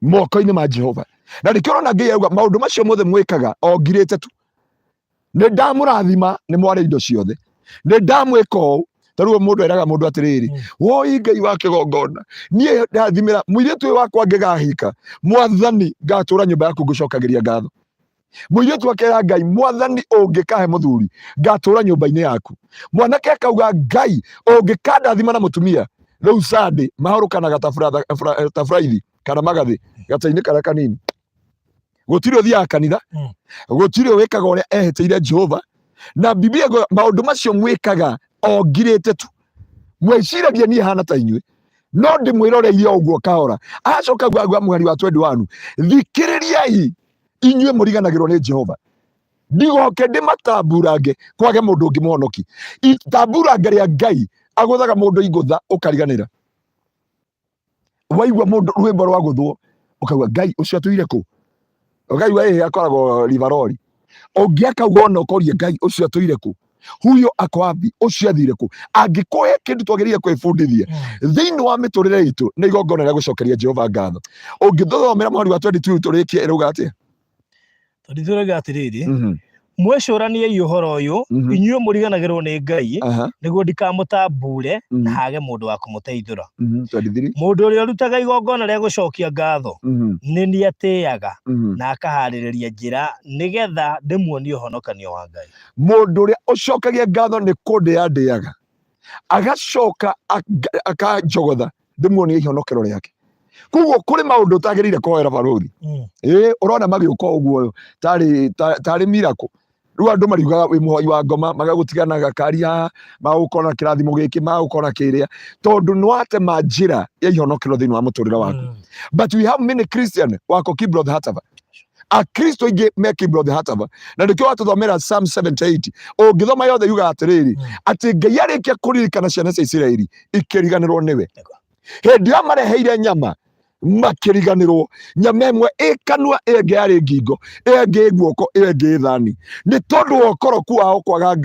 moko-inĩ ma Jehova. Na nĩkĩo ũrona Ngai auga maũndũ macio mothe mwĩkaga o ngirĩte tu, nĩ ndamũrathima, nĩ mwarĩ indo ciothe, nĩ ndamwĩka ũũ. Ta rĩu mũndũ eraga mũndũ atĩrĩrĩ, woi Ngai wa kĩgongona, niĩ ndathimĩra mũirĩtu ũyũ wakwa ngĩgahika, mwathani ngatũra nyũmba yaku ngũcokagĩria ngatho. Mũirĩtu akera Ngai, mwathani ũngĩkahe mũthuri ngatũra nyũmba-inĩ yaku. Mwanake akauga, Ngai ũngĩkandathima na mũtumia, rĩu Sunday mahũrũkanaga ta buraithi kana magathĩ gata-inĩ karĩa kanini. Gũtirĩ ũthiaga kanitha, gũtirĩ wĩkaga ũrĩa ehĩtĩire Jehova. Na Biblia ĩkuga, maũndũ macio mwĩkaga o ngirĩte tu, mwĩciragia niĩ hana ta inyuĩ, no ndĩmwĩroreirie o ũguo kahora. Acoka auga mũhari wa 21, thikĩrĩriai inyuĩ mũriganagĩrwo nĩ Jehova, ndigoke ndĩmatamburange kwage mũndũ ũngĩ mũhonoki. Itamburanga rĩa Ngai agũthaga mũndũ igũtha ũkariganĩra. Waigua mũndũ rwĩmbo rwa gũthwo ũkauga Ngai ũcio atũire kũ, ũkaigua ĩhĩ akoragwo Livaroli. Ũngĩ akauga ona ũkoria Ngai ũcio atũire kũ, huyo ako wapi, ũcio athire kũ. Angĩkũhe kĩndũ twagĩrĩire kwĩbundithia thĩinĩ wa mĩtũrĩre itũ nĩ igongona rĩa gũcokeria Jehova ngatho. Ũngĩtũthomera mũhari wa 22 tũrĩkie, ĩrauga atĩa? Tondũ tũrauga atĩrĩrĩ, Mwĩcũraniei ũhoro ũyũ, inyuĩ mũriganagĩrwo nĩ Ngai, nĩguo ndikamũtambuure na haage mũndũ wa kũmũteithũra. 23. Mũndũ ũrĩa ũrutaga igongona rĩa gũcokia ngatho, nĩ niĩ atĩĩaga, na akahaarĩrĩria njĩra nĩgeetha ndĩmuonie ũhonokanio wa Ngai. Mũndũ ũrĩa ũcokagia ngatho nĩ kũndĩa andĩaga, agacoka akanjogotha ndĩmuonie ihonokero rĩake. Koguo kũrĩ maũndũ ũtagĩrĩire kũhoera barũthi. Ĩĩ ũrona magĩũka ũguo tarĩ tarĩ miracle. Rĩu andũ mariugaga wĩ mũhoi wa ngoma, magagũtiga na gakari haha, magagũkora kĩrathimo gĩkĩ, magagũkora kĩrĩa, tondũ nĩ watema njĩra ya ihonokero thĩinĩ wa mũtũrĩre waku. But we have many Christian wako Kibroth Hattava. Akristo aingĩ me Kibroth Hattava. Na nĩkĩo watũthomera Psalm 78. Ũngĩthoma yothe yugaga atĩrĩrĩ, atĩ Ngai arĩkia kũririkana ciana cia Isiraeli ikĩriganĩrwo nĩwe. Hĩndĩ ĩyo mareheire nyama makĩriganĩrwo, nyama ĩmwe ĩ kanua, ĩyo ĩngĩ yarĩ ngingo, ĩyo ĩngĩ ĩ guoko, ĩyo ĩngĩ ĩ thani. Nĩ tondũ wa ũkoroku wao kwaga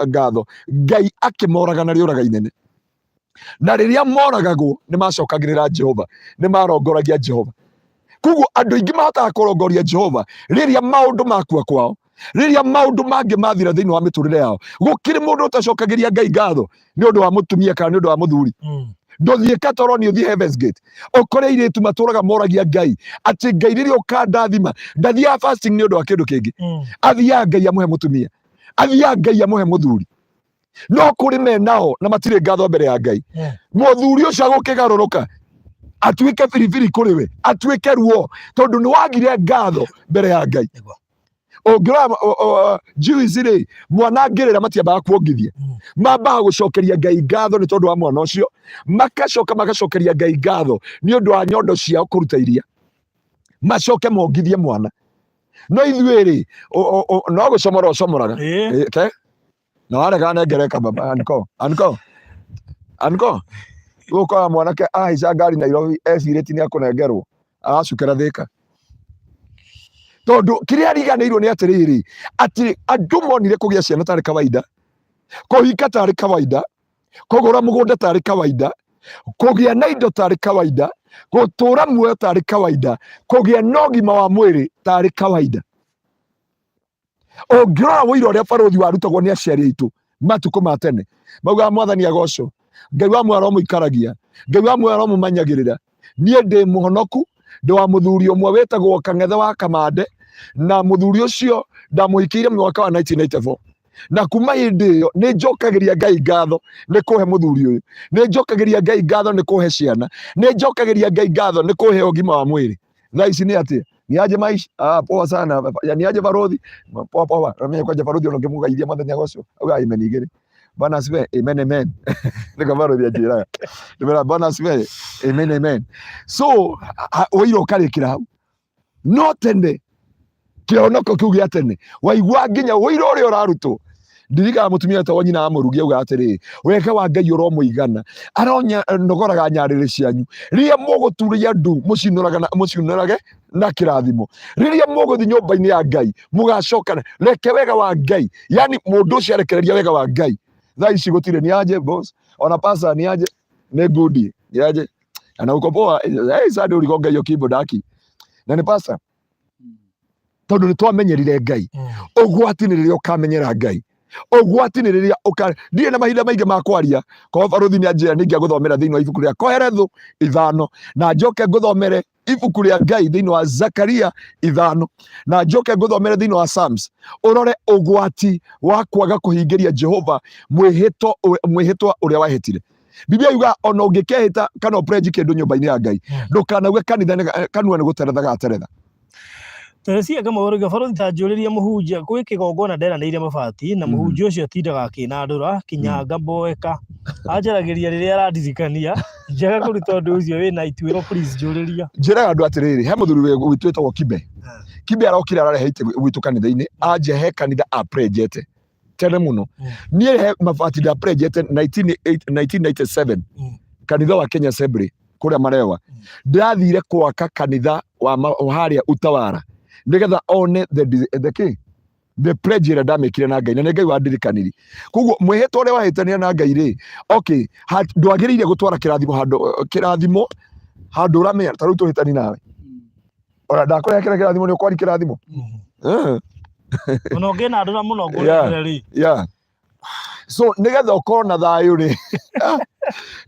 ngatho, Ngai akĩmoraga na rĩũraga inene. Na rĩrĩa moragagwo nĩ macokagĩrĩra Jehova, nĩ marongoragia Jehova. Koguo andũ aingĩ mahotaga kũrongoria Jehova rĩrĩa maũndũ makua kwao, rĩrĩa maũndũ mangĩ mathira thĩinĩ wa mĩtũrĩre yao. Gũkĩrĩ mũndũ ũtacokagĩria Ngai ngatho nĩ ũndũ wa mũtumia kana nĩ ũndũ wa mũthuri. Ndũthiĩ Katoro nĩ ũthiĩ Heaven's Gate ũkore airĩtu matũraga moragia Ngai atĩ Ngai rĩrĩa ũkandathima, ndathiaga fasting nĩ ũndũ wa kĩndũ kĩngĩ, athiaga Ngai amũhe mũtumia, athiaga Ngai amũhe mũthuri. No kũrĩ me nao na matirĩ ngatho mbere ya Ngai. Mũthuri ũcio agũkĩgarũrũka atuĩke biribiri kũrĩ we, atuĩke ruo, tondũ nĩ wagire ngatho mbere ya Ngai. Ũngĩrora Jews rĩ, mwana angĩrĩra matiambaga kuongithia, mambaga gũcokeria Ngai ngatho nĩ tondũ wa mwana ũcio, magacoka magacokeria Ngai ngatho nĩ ũndũ wa nyondo ciao kũruta iria, macoke mongithie mwana. No ithuĩ rĩ, no gũcomora ũcomoraga. Ke? Na warega nengereka baba anko anko anko gũkora mwanake ahaica ngari Nairobi ecirĩtie nĩ akũnengerwo aracukĩra Thĩka tondũ kĩrĩa ariganĩirwo nĩ atĩrĩrĩ atĩ andũ monire kũgĩa ciana tarĩ kawaida, kũhika tarĩ kawaida, kũgũra mũgũnda tarĩ kawaida, kũgĩa na indo tarĩ kawaida, gũtũra muoyo tarĩ kawaida, kũgĩa na ũgima wa mwĩrĩ tarĩ kawaida. Ũngĩrora ũira ũrĩa barũthi warutagwo nĩ aciari aitũ matukũ ma tene, maugaga mwathani agocwo, Ngai wa muoyo aromũikaragia, Ngai wa muoyo aromũmenyagĩrĩra. Niĩ ndĩ mũhonoku, ndĩ wa mũthuri ũmwe wĩtagwo Kang'ethe wa Kamande, na mũthuri ũcio ndamũhikĩire mwaka wa 1994. Na kuma hĩndĩ ĩyo nĩ njokagĩria Ngai ngatho nĩ kũhe mũthuri ũyũ, nĩ njokagĩria Ngai ngatho nĩ kũhe ciana, nĩ njokagĩria Ngai ngatho nĩ kũhe ũgima wa mwĩrĩ. Thaa ici nĩ atĩa? Ni aje maisha? Ah, poa sana. Ya ni aje barothi? Poa poa. Ramenya kwanja barothi ono ngimugaithia mwathani agoco. Auga amen igĩrĩ. Bwana asifiwe. Amen amen. Nĩko barothi anjĩraga. Ndĩmera Bwana asifiwe. Amen amen. So, ũira ũkarĩkĩra hau. No tene kĩhonoko kĩu gĩa tene waigua nginya ũira ũrĩa ũrarutwo. Ndirikana mũtumia wetagwo nyina wa mũrugi auga atĩrĩrĩ, wega wa Ngai ũromũigana, aronogoraga nyarĩrĩ cianyu, rĩrĩa mũgũturia ndu mũciunũrage na kĩrathimo, rĩrĩa mũgũthiĩ nyũmba-inĩ ya Ngai mũgacoka, reke wega wa Ngai, yani mũndũ ũcio arekereria wega wa Ngai. Thaa ici gũtirĩ ni aje boss, ona pastor ni aje, nĩ ngundi ni aje, na uko poa, hey, sasa uligonga hiyo keyboard aki na nĩ pastor, tondũ nĩ twamenyerire Ngai. Ũgwati nĩ rĩrĩa ũkamenyera Ngai, ũgwati nĩ rĩrĩa ũka ndirĩ na mahinda maingĩ ma kwaria, korwo barũthi nĩ anjĩra nĩ ingĩagũthomera thĩinĩ wa ibuku rĩa Kohelethu 5, na njoke ngũthomere ibuku rĩa Ngai thĩinĩ wa Zakaria 5, na njoke ngũthomere thĩinĩ wa Psalms, ũrore ũgwati wa kwaga kũhingĩria Jehova mwĩhĩtwa ũrĩa wahĩtire. Biblia yuga ona ũngĩkehĩta kana ũprenji kĩndũ nyũmba-inĩ ya Ngai, ndũkanauge kanitha kanua nĩ gũteretha gateretha. Teresia Kamau arauga barothi ta njũrĩrie mũhunjia gwĩ kĩgongona nderanĩire mabati na mũhunjia ũcio atindaga akĩnandũra kinya ngamboeka anjaragĩria rĩrĩa arandirikania njega kũruta ũndũ ũcio wĩna ituĩro please njũrĩria. Njĩraga andũ atĩrĩrĩ, he mũthuri witũ wĩtagwo Kibe. Kibe arokire ararehe itĩ gwitũ kanitha-inĩ, anje he kanitha aprenjete tene mũno. Niĩ he mabati ndaprenjete 1997 kanitha wa Kenya Assembly kũrĩa Marewa. Ndĩrathire gwaka kanitha wa harĩa Utawara nĩgetha one the kĩ the pledge ĩrĩa ndamĩkire na Ngai, na nĩ Ngai wandirikanirie. Koguo mwĩhĩtwa ũrĩa wahĩtania na Ngai rĩ, okay, ndwagĩrĩire gũtwara kĩrathimo handũ, kĩrathimo handũ ũramenya ta rĩu tũhĩtani nawe, ona ndakũrehe kĩrĩa kĩrathimo nĩ ũkwari kĩrathimo. Ona ũngĩnandũra mũno ngũrĩre rĩ. Yeah. So nĩgetha ũkorwo na thayũ rĩ,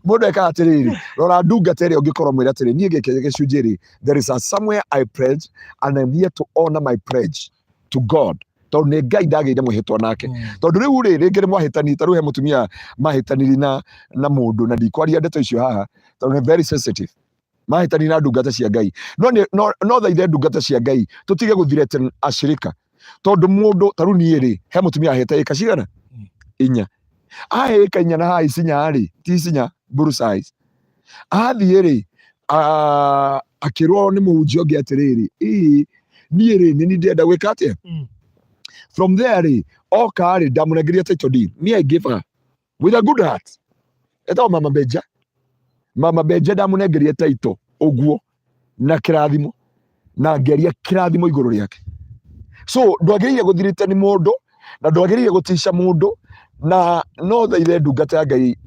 mũndũ ekaga atĩrĩrĩ, rora ndungata ĩrĩa ũngĩkorwo mwĩra atĩrĩ, niĩ gĩkĩ gĩcunjĩ rĩ, there is a somewhere I pledge and I'm here to honor my pledge to God, tondũ nĩ Ngai ndagĩire mwĩhĩtwa nake. Tondũ rĩu rĩ, rĩngĩ nĩ mwahĩtani, ta rĩu he mũtumia mahĩtaniri na mũndũ, na ndikwaria ndeto icio haha tondũ nĩ very sensitive. Mahĩtani na ndungata cia Ngai, no nĩ no thaithe ndungata cia Ngai tũtige gũthirete ashirika, tondũ mũndũ ta rĩu niĩ rĩ, he mũtumia ahete ĩka cigana 4, ahe ĩka 4 na haha icinya rĩ, ti icinya bullseyes, athiĩ rĩ, akĩrwo nĩ mũhunjia ũngĩ atĩrĩrĩ, ĩĩ niĩ rĩ, nĩ niĩ ndĩrenda gwĩka atĩa. From there rĩ, oka rĩ, ndamũnengeria title deed. Me, I gave her with a good heart. Etagwo Mama Benja. Mama Benja, ndamũnengeria title ũguo na kĩrathimo, na ngĩaria kĩrathimo igũrũ rĩake. So ndwagĩrĩire gũthirĩte nĩ mũndũ, na ndwagĩrĩire gũtica mũndũ, na no thaithe ndungata ya Ngai,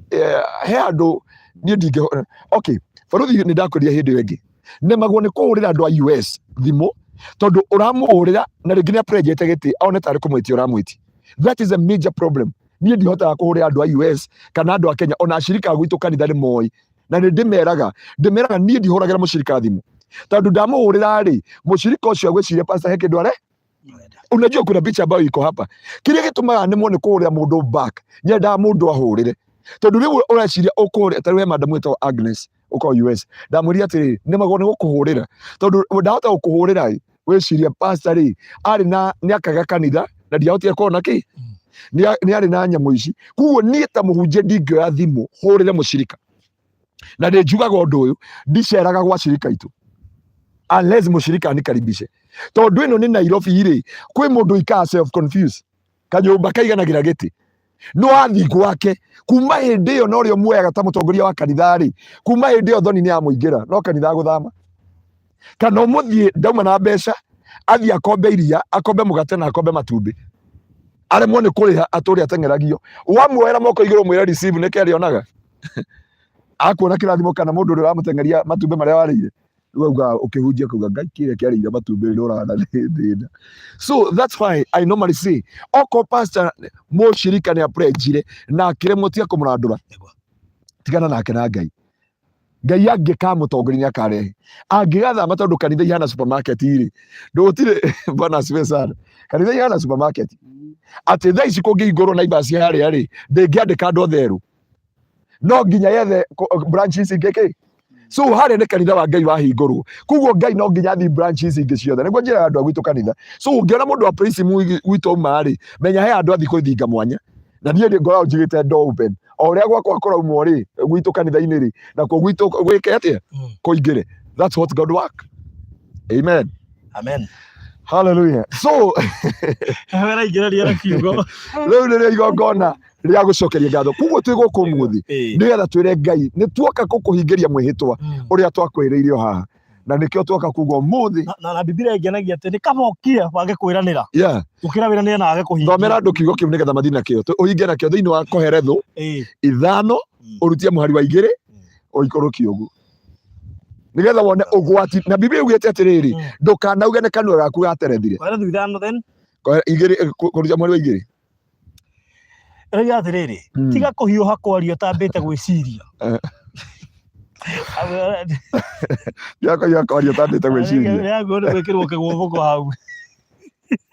he andũ niĩ ndingĩ. Okay, baruthi, nĩ ndakwĩrire hĩndĩ ĩyo ĩngĩ, nemagwo nĩ kũhũrĩra andũ a US thimũ, tondũ ũramũhũrĩra na rĩngĩ nĩ aprenjete gĩtĩ, one tarĩ kũmwĩtia ũramwĩtia. That is a major problem. Niĩ ndihotaga kũhũrĩra andũ a US kana andũ a Kenya. Ona ashirika a gwitũ kanitha nĩ moĩ, na nĩ ndĩmeraga niĩ ndihũragĩra mũshirika thimũ, tondũ ndamũhũrĩra rĩ, mũshirika ũcio agwĩciria pastor he kĩndũ are. Unajua kuna picha ambayo iko hapa. Kĩrĩa gĩtũmaga nemwo nĩ kũhũrĩra mũndũ back, nyendaga mũndũ ahũrĩre, tondũ rĩu ũreciria ũkũhũrĩra. Ta rĩu he madam wĩtagwo Agnes ũkorwo US, ndamwĩrire atĩrĩrĩ, nemagwo nĩ gũkũhũrĩra tondũ ndahota gũkũhũrĩra ĩ, wĩciria pastor rĩ, arĩ na nĩ akaga kanitha na ndiahotire kuona kĩ nĩ arĩ na nyamũ ici. Koguo niĩ ta mũhunjia ndingĩoya thimũ hũrĩre mũshirika, na nĩ njugaga ũndũ ũyũ, ndiceraga gwa shirika itũ unless mũshirika anikaribishe, tondũ ĩno nĩ Nairobi rĩ, kwĩ mũndũ ikaga self confuse kanyũmba kaiganagira gĩtĩ, no athiĩ gwake kuma hĩndĩ ĩyo, na ũrĩa ũmuoyaga ta mũtongoria wa kanitha rĩ, kuma hĩndĩ ĩyo thoni nĩ yamũingĩra, no kanitha gũthama kana ũmũthiĩ ndauma na mbeca, athiĩ akombe iria, akombe mũgate na akombe matumbĩ, aremwo nĩ kũrĩha, atũre ateng'eragio. Wamuoera moko igũrũ, mwĩre receive, nĩkĩ arĩonaga akuona kĩrathimo kana mũndũ ũrĩa ũramũteng'eria matumbĩ marĩa warĩire. Rĩu auga ũkĩhunjia kuga Ngai kĩrĩa kĩarĩire matumbĩ nĩ ũrana thĩna. So that's why I normally say, oko pastor mũshirika nĩ aprenjire na akĩremwo, tiga kũmũrandũra, tigana nake na Ngai. Ngai angĩkamũtongoria nĩ akarehe, angĩgathama, tondũ kanitha ihana supermarket rĩ, ndũgũtirĩ. Bwana asifiwe sana. Kanitha ihana supermarket, atĩ thaa ici kũngĩhingũrwo Naivas harĩa rĩ, ndĩngĩandĩka andũ othe erũ, no nginya yethe branches ingĩ kĩ. So harĩa nĩ kanitha wa Ngai wahingũrwo, koguo Ngai no nginya athiĩ branches ingĩ ciothe. Nĩguo njĩra ya andũ a gwitũ kanitha. So ũngĩona mũndũ wa praise gwitũ auma rĩ, menya he andũ athiĩ kwĩthinga mwanya. Na niĩ rĩ, ngoragwo njigĩte door open o ũrĩa gwakwa kũraumwo rĩ, gwitũ kanitha-inĩ rĩ, nakuo gwitũ gwĩke atĩa? Kũingĩre. That's what God work. Amen. Amen. Hallelujah. So Weraingĩrania na kiugo. Rĩu nĩrĩo igongona rĩa gũcokeria ngatho. Koguo twĩ gũkũ ũmũthĩ nĩgetha twĩre Ngai nĩ tuoka gũkũhingĩria mwĩhĩtwa ũrĩa twakwĩrĩire o haha, na nĩkĩo tuoka kuga ũmũthĩ. Na Bibilia ĩngenagia atĩ nĩ kaba ũkire wage kwĩranĩra gũkĩra wĩranĩre na wage kũhingia. Thomera andũ kiugo kĩu nĩgetha mathiĩ nakĩo, ũhinge nakĩo thĩinĩ wa Koherethu 5, ũrutie mũhari wa 2 ũikũrũkie ũguo, nĩgetha wone ũgwati. Na Biblia ugĩte atĩrĩrĩ, ndũkanauge nĩ kanua gaku gaterethire. Koherethu 5 then? 2, kũruta mũhari wa 2. Ĩroiga atĩrĩrĩ, tiga kũhiũha kwaria ũtambĩte gwĩciria. Tiga kũhiũha kwaria ũtambĩte gwĩciria. Rĩaguo nĩ gwĩkĩrwo kĩgũthũko hau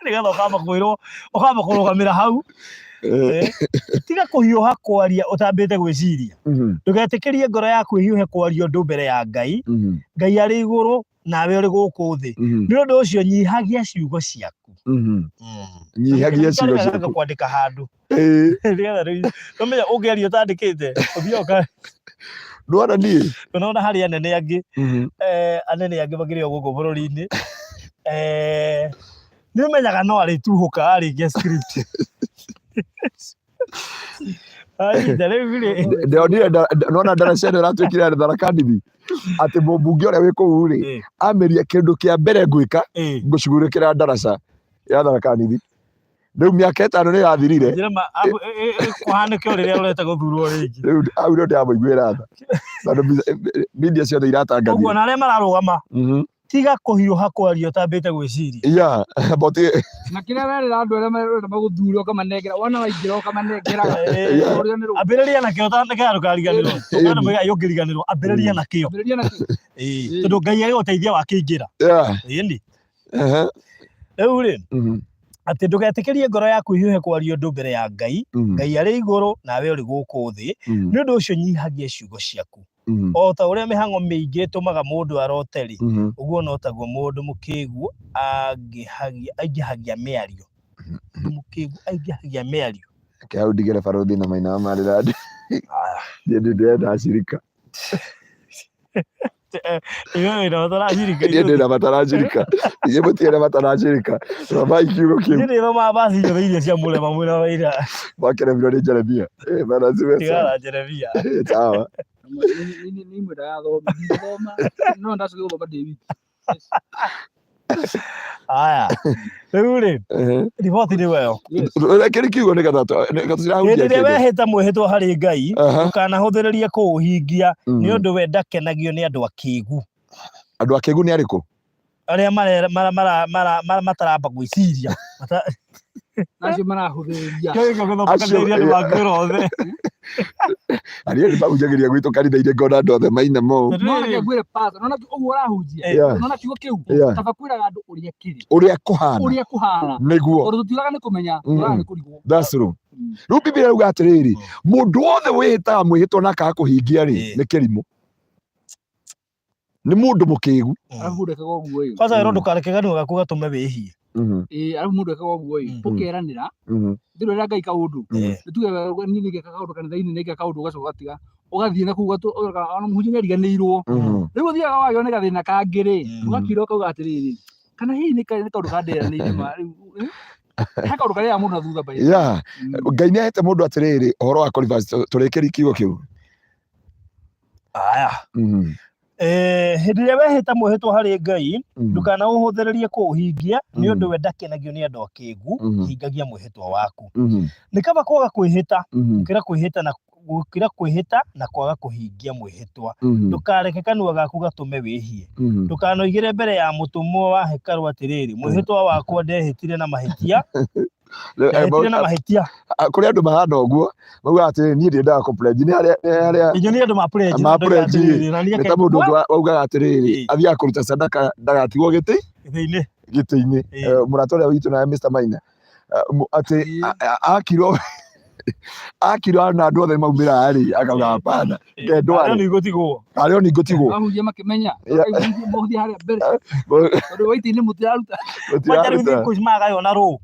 nĩgetha ũkamba kwĩrwo, ũkamba kũrũgamĩra hau. Tiga kũhiũha kwaria ũtambĩte gwĩciria. Ndũgetĩkĩrie ngoro yaku ĩhiũhe kwaria ũndũ mbere ya Ngai. Ngai arĩ igũrũ nawe ũrĩ gũkũ thĩ. Nĩ ũndũ ũcio nyihagia ciugo ciaku. Nyihagia ciugo ciaku. Kwandĩka handũ nĩgetha rĩu ũmenye ũngĩaria ũtandĩkĩte ũthiĩ ũka Ndwona niĩ. Ũnona harĩ anene angĩ, anene angĩ makĩrĩ o gũkũ bũrũri-inĩ, nĩ ũmenyaga no arĩtuhũka arĩkia script. Ihinda rĩu rĩ, Ndonire nona ndaraca ĩno ĩratuĩkire ya Tharaka Nithi, atĩ mũmbunge ũrĩa wĩ kũu rĩ, amĩria kĩndũ kĩa mbere ngwĩka, ngũcugurĩkĩra ndaraca ya Tharaka Nithi. Rĩu mĩaka 5 nĩ ĩrathirire. Njĩra ma kũhanĩke o rĩrĩa ũreta gũthurwo rĩngĩ. Rĩu hau nĩho ndĩramũiguĩra tha, tondũ media ciothe Ũguo iratangathire. Na arĩa mararũgama. Tiga kũhiũha kwaria ũtambĩte gwĩciria. Yeah, but Na kĩrĩa werĩra andũ arĩa marenda magũthure ũkamanengera, wona waingĩra ũkamanengeraga. Yeah. Ũriganĩrwo. Ambĩrĩria nakĩo nĩgetha ndũkariganĩrwo. Tũkana mwĩga ũngĩriganĩrwo, ambĩrĩria nakĩo. Ambĩrĩria nakĩo. Ĩĩ, tondũ Ngai agĩgũteithia wakĩingĩra. Yeah. Ĩni. Rĩu rĩ, atĩ ndũgetĩkĩrie ngoro yaku ĩhiũhe kwaria ũndũ mbere ya Ngai, Ngai arĩ igũrũ nawe ũrĩ gũkũ thĩ, nĩ ũndũ ũcio nyihagia ciugo ciaku. O ta ũrĩa mĩhang'o mĩingĩ ĩtũmaga mũndũ arote-rĩ, ũguo no taguo mũndũ mũkĩgu aingĩhagia mĩario. Mũndũ mũkĩgu aingĩhagia mĩario. Reke hau ndigĩre barũthi na Maina wa Marirandi. Niĩ ndĩrenda acirika. Ithuĩ wĩna mataracirika. Niĩ ndĩna mataracirika. Inyuĩ mũtiene mataracirika. Thomai kiugo kĩu. Niĩ ndĩthomaga baci ciothe iria cia mũrema mwĩna waira. Mwakeremirwo nĩ Jeremia. Eh, bana siwe Tigana sawa. na Jeremia. Sawa. Nĩ imwe ndarathoma. Ndingĩthoma. No ndacokire gũthoma ndĩ wiki. Aya. Rĩu rĩ, riboti nĩ weyo. Yes. Rekeri kiugo nĩgetha nĩgetha tũtirahunjia Hĩndĩ ĩrĩa kĩndũ. wehĩta mwĩhĩtwa harĩ Ngai, ndũkanahũthĩrĩrie kũũhingia, nĩ ũndũ we ndakenagio nĩ andũ akĩgu. Andũ akĩgu nĩ arĩkũ? Arĩa mataramba gwĩciria. Na acio marahũthĩrĩria. Kĩu gĩko gĩthomba Acio- kanitha-inĩ andũ mangĩũra othe. Arĩa nĩ mahunjagĩria gwitũ kanitha-inĩ ngona andũ othe maina mo. No reke ngwĩre pastor, nona ũguo ũrahunjia. Nona kiugo kĩu kaba kwĩraga andũ ũrĩa kĩrĩ. Ũrĩa kũhana. Ũrĩa kũhana. Nĩguo. Tondũ tũtiũraga nĩ kũmenya, tũraga nĩ kũrigwo. That's true. Rĩu Biblia yauga atĩrĩrĩ, mũndũ wothe wĩhĩtaga mwĩhĩtwa na akaga kũhingia rĩ, nĩ kĩrimũ. Nĩ mũndũ mũkĩgu. Arabu mũndũ ekaga ũguo ĩ. Kwanza werwo ndũkareke kanua gaku gatũme wĩhie. Ĩĩ, arabu mũndũ ekaga ũguo ĩ, ũkeranĩra, ndĩrwĩra Ngai kaũndũ, nĩ tuge niĩ nĩngeka kaũndũ kanitha-inĩ, nĩngeka kaũndũ ũgacoka ũgatiga, ũgathiĩ na kũu ona mũhunjia nĩ ariganĩirwo. Rĩu ũthiaga wagĩo nĩ gathĩna kangĩ rĩ, ũgakira ũkauga atĩrĩrĩ, kana hihi nĩ kaũndũ kanderanĩire ma rĩu, he kaũndũ karĩaga mũndũ na thutha by the way. Yeah. Ngai nĩ ahete mũndũ atĩrĩrĩ, ũhoro wa kũ tũrĩkĩrie kiugo kĩu. Aya. Hĩndĩ ĩrĩa wehĩta mwĩhĩtwa harĩ Ngai, ndũkanaũhũthĩrĩrie kũũhingia, nĩ ũndũ we ndakenagio nĩ andũ akĩgu, hingagia mwĩhĩtwa waku. Nĩ kaba kwaga kwĩhĩta, gũkĩra kwĩhĩta na gũkĩra kwĩhĩta na kwaga kũhingia mwĩhĩtwa. Ndũkareke kanua gaku gatũme wĩhie. Ndũkanoigĩre mbere ya mũtũmwo wa hekarũ atĩrĩrĩ, mwĩhĩtwa wakwa ndehĩtire na mahĩtia, ndehĩtire na mahĩtia. Kũrĩ andũ mahana ũguo maugaga atĩrĩrĩ niĩ ndiendaga kũ pledge nĩ harĩa nĩ harĩa Inyuĩ nĩ andũ ma pledge, ma na ndoiga pledge atĩrĩrĩ, na niĩ nĩ ta mũndũ ũngĩ waugaga atĩrĩrĩ athiaga kũruta sadaka ndagatigwo gĩtĩ gĩtĩ-inĩ. gĩtĩ-inĩ. Mũrata ũrĩa witũ nawe Mr Maina atĩ akirwo akirwo na andũ othe maumĩra rĩ akauga hapana ngendwa Arĩa nĩ igũtigwo. Arĩa nĩ igũtigwo. Ahunjia makĩmenya mahunjia harĩa mbere tondũ waiti-inĩ mũtiraruta. Kwanja rĩu thikũ ici magaywo na rũũ.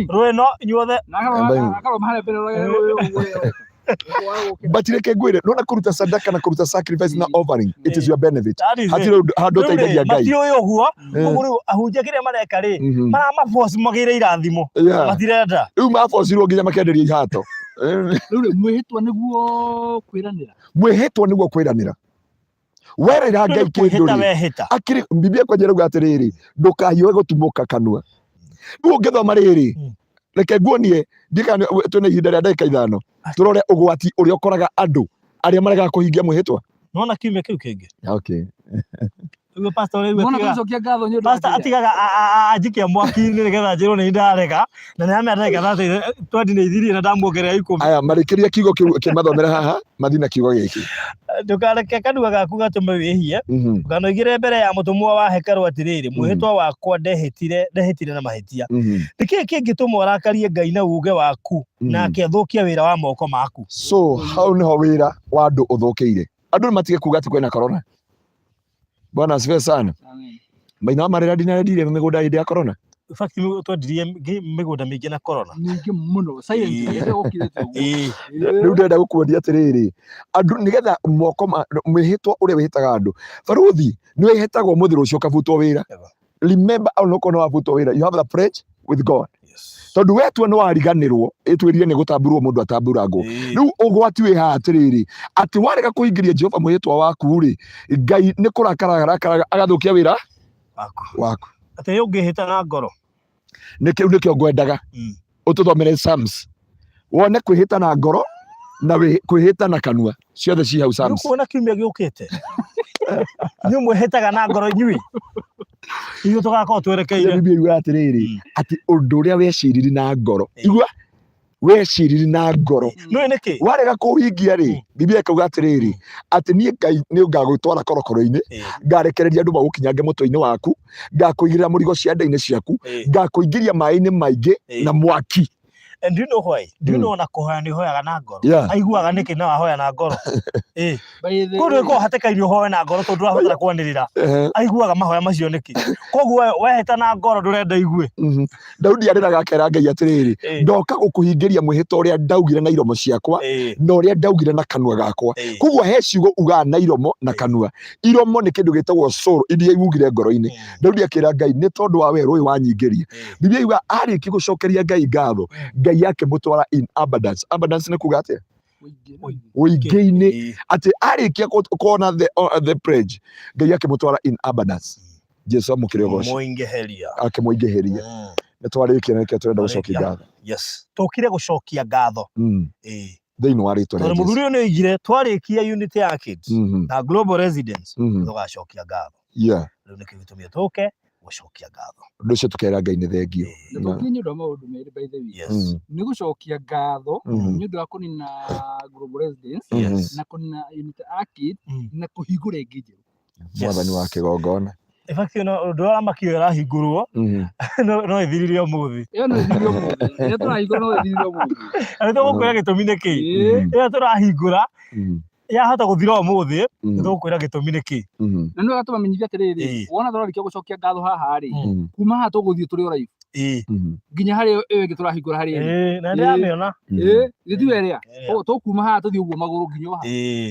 Rũũ ĩno inyuothe. Na akarũgama harĩa mbere But reke ngwĩre nona kũruta sadaka na kũruta sacrifice na offering, it is your benefit. That is it. Hatirĩ handũ Rĩu rĩ, ũteithagia Ngai. Matiũĩ ũguo, koguo rĩu ahunjia kĩrĩa mareka rĩ, maramaboci magĩre irathimo. Matirenda. Rĩu mabocirwo nginya makenderio ihato. Rĩu rĩ, mwĩhĩtwa nĩguo kwĩranĩra. Mwĩhĩtwa nĩguo kwĩranĩra. Werĩra Ngai kĩndũ Kwĩhĩta rĩ, wehĩta. Akĩrĩ Biblia kwanja ĩrauga atĩrĩrĩ, ndũkahiũhe gũtumũka kanua. Rĩu ũngĩthoma rĩrĩ, reke nguonie, ndiũĩ kana twĩna ihinda rĩa ndagĩka ithano, tũrore ũgwati ũrĩa ũkoraga andũ arĩa maregaga kũhingia mwĩhĩtwa. Nĩwona kiumia kĩu kĩngĩ? Okay. Ũguo pastor rĩu Mwana atigaga tũcokia ngatho nĩ ũndũ wa pastor kĩrĩa. atigaga anjikia mwaki-inĩ nĩgetha njĩrwo nĩ ndarega na nĩ amenya ndagĩka thate twendi nĩ ithirie na ndamuongerera ikũmi. Aya marĩkĩria kiugo kĩu kĩmathomere haha mathiĩ na kiugo gĩkĩ. Ndũkareke kanua gaku gatũme wĩhie, ndũkanoigĩre mbere ya mũtũmwo wa hekarũ atĩrĩrĩ, mwĩhĩtwa wakwa ndehĩtire ndehĩtire na mahĩtia. Nĩ kĩĩ kĩngĩtũma ũrakarie Ngai na uuge waku, nake athũkie wĩra wa moko maku? So hau nĩho wĩra wa andũ ũthũkĩire. Andũ nĩ matige kuga atĩ kwĩna corona. Bwana asifiwe sana. Amen. Maina wa marĩra ndinarendire mĩgũnda hĩndĩ ya corona. In fact, twendirie mĩgũnda mĩingĩ na corona. Mĩingĩ mũno. Silent. Ĩrĩa gũkirĩte ũguo. Rĩu ndĩrenda gũkuonia atĩrĩrĩ, andũ nĩgetha moko ma mwĩhĩtwa ũrĩa wĩhĩtaga andũ. Barũthi nĩ wĩhĩtagwo mũthĩ rũciũ ũkabutwo wĩra. Remember onokorwo nĩ wabutwo wĩra, you have the pledge with God. Tondũ wetua nĩ wariganĩrwo, ĩtwĩrire nĩ gũtamburwo mũndũ atamburangwo. Rĩu ũgwati wĩ haha atĩrĩrĩ, atĩ warega kũhingĩria Jehova mwĩhĩtwa waku rĩ, Ngai nĩ kũrakara arakaraga agathũkia wĩra Waku. waku. Atĩ ũngĩhĩta na ngoro. Nĩ kĩu nĩkĩo ngwendaga. Ũtũthomere Psalms. Wone kwĩhĩta na ngoro na kwĩhĩta na kanua. Ciothe ci hau Psalms. Nĩũkuona kiumia gĩũkĩte. Inyuĩ mwĩhĩtaga na ngoro inyuĩ. Ithuĩ tũgakorwo twerekeire. Biblia yugaga atĩrĩrĩ atĩ ũndũ ũrĩa weciririe na ngoro, igua, weciririe na ngoro Nĩũĩ nĩkĩ? Warega kũhingia rĩ, Biblia ĩkauga atĩrĩrĩ atĩ niĩ Ngai nĩ ngagũtwara korokoro-inĩ, ngarekereria andũ magũkinyange mũtwe-inĩ waku, ngakũigĩrĩra mũrigo ciande-inĩ ciaku, ngakũingĩria maĩ-inĩ maingĩ na mwaki. And do you know why? Do you know ona kũhoya nĩ ũhoyaga na ngoro? Aiguaga nĩkĩ na wahoya na ngoro? By the Kũndũ way, ĩkoragwo hatĩka-inĩ ũhoe na ngoro tondũ ndũrabatara kwanĩrĩra. Aiguaga mahoya macio nĩkĩ? Koguo we wehĩta na ngoro ndũrenda igue. Daudi arĩraga akera Ngai atĩrĩrĩ, ndoka gũkũhingĩria mwĩhĩtwa ũrĩa ndaugire na iromo ciakwa na ũrĩa ndaugire na kanua gakwa. Koguo he ciugo ugaga na iromo na kanua. Iromo nĩ kĩndũ gĩtagwo soul, iria ugire ngoro-inĩ. Daudi akĩra Ngai, nĩ tondũ wa werũ ũyũ wanyingĩria. Biblia yuga arĩkia gũcokeria Ngai ngatho, Ngai akĩmũtwara in abundance. Abundance nĩ kuga atĩa? Ũingĩ-inĩ. Atĩ arĩkia kuona the pledge, Ngai akĩmũtwara in abundance. Jesu amũkĩre ũgoci. Mũingĩhĩria. Akĩmũingĩhĩria. Nĩ twarĩkia na nĩkĩo tũrenda gũcokia ngatho. Yes. Tũkire gũcokia ngatho. Thĩinĩ wa rĩtwa rĩa Tondũ Jesu. Mũthuri ũyũ nĩ oigire twarĩkia Unity Arcade na Global Residence tũgacokia ngatho. Rĩu nĩkĩo gĩtũmire tũke gũcokia ngatho. Ũndũ ũcio tũkera Ngai nĩ thengio. Na tũkire nĩ ũndũ wa maũndũ merĩ, by the way. Nĩ gũcokia ngatho nĩ ũndũ wa kũnina Global Residence na kũnina Unity Arcade na kũhingũra ĩngĩ njerũ. Mwathani wa kĩgongona. In fact, ũndũ ũrĩa ũramakio ĩrahingũrwo no ĩthirire ũmũthĩ. Ĩyo no ĩthirire ũmũthĩ. Ĩrĩa tũrahingũra no ĩthirire ũmũthĩ. Na nĩ tũgũkwĩra gĩtũmi nĩ kĩĩ. Ĩrĩa tũrahingũra yahota gũthira ũmũthĩ, nĩ tũgũkwĩra gĩtũmi nĩ kĩĩ. Na nĩ wega tũmamenyithie atĩrĩrĩ, wona tũrarĩkia gũcokia ngatho haha rĩ, kuma haha tũgũthiĩ tũrĩ o live nginya harĩa ĩyo ĩngĩ tũrahingũra harĩa ĩrĩ. Na ndĩramĩona. Ĩĩ, githĩ tiwe ĩrĩa? Tũkuma haha tũthiĩ ũguo magũrũ nginya o haha.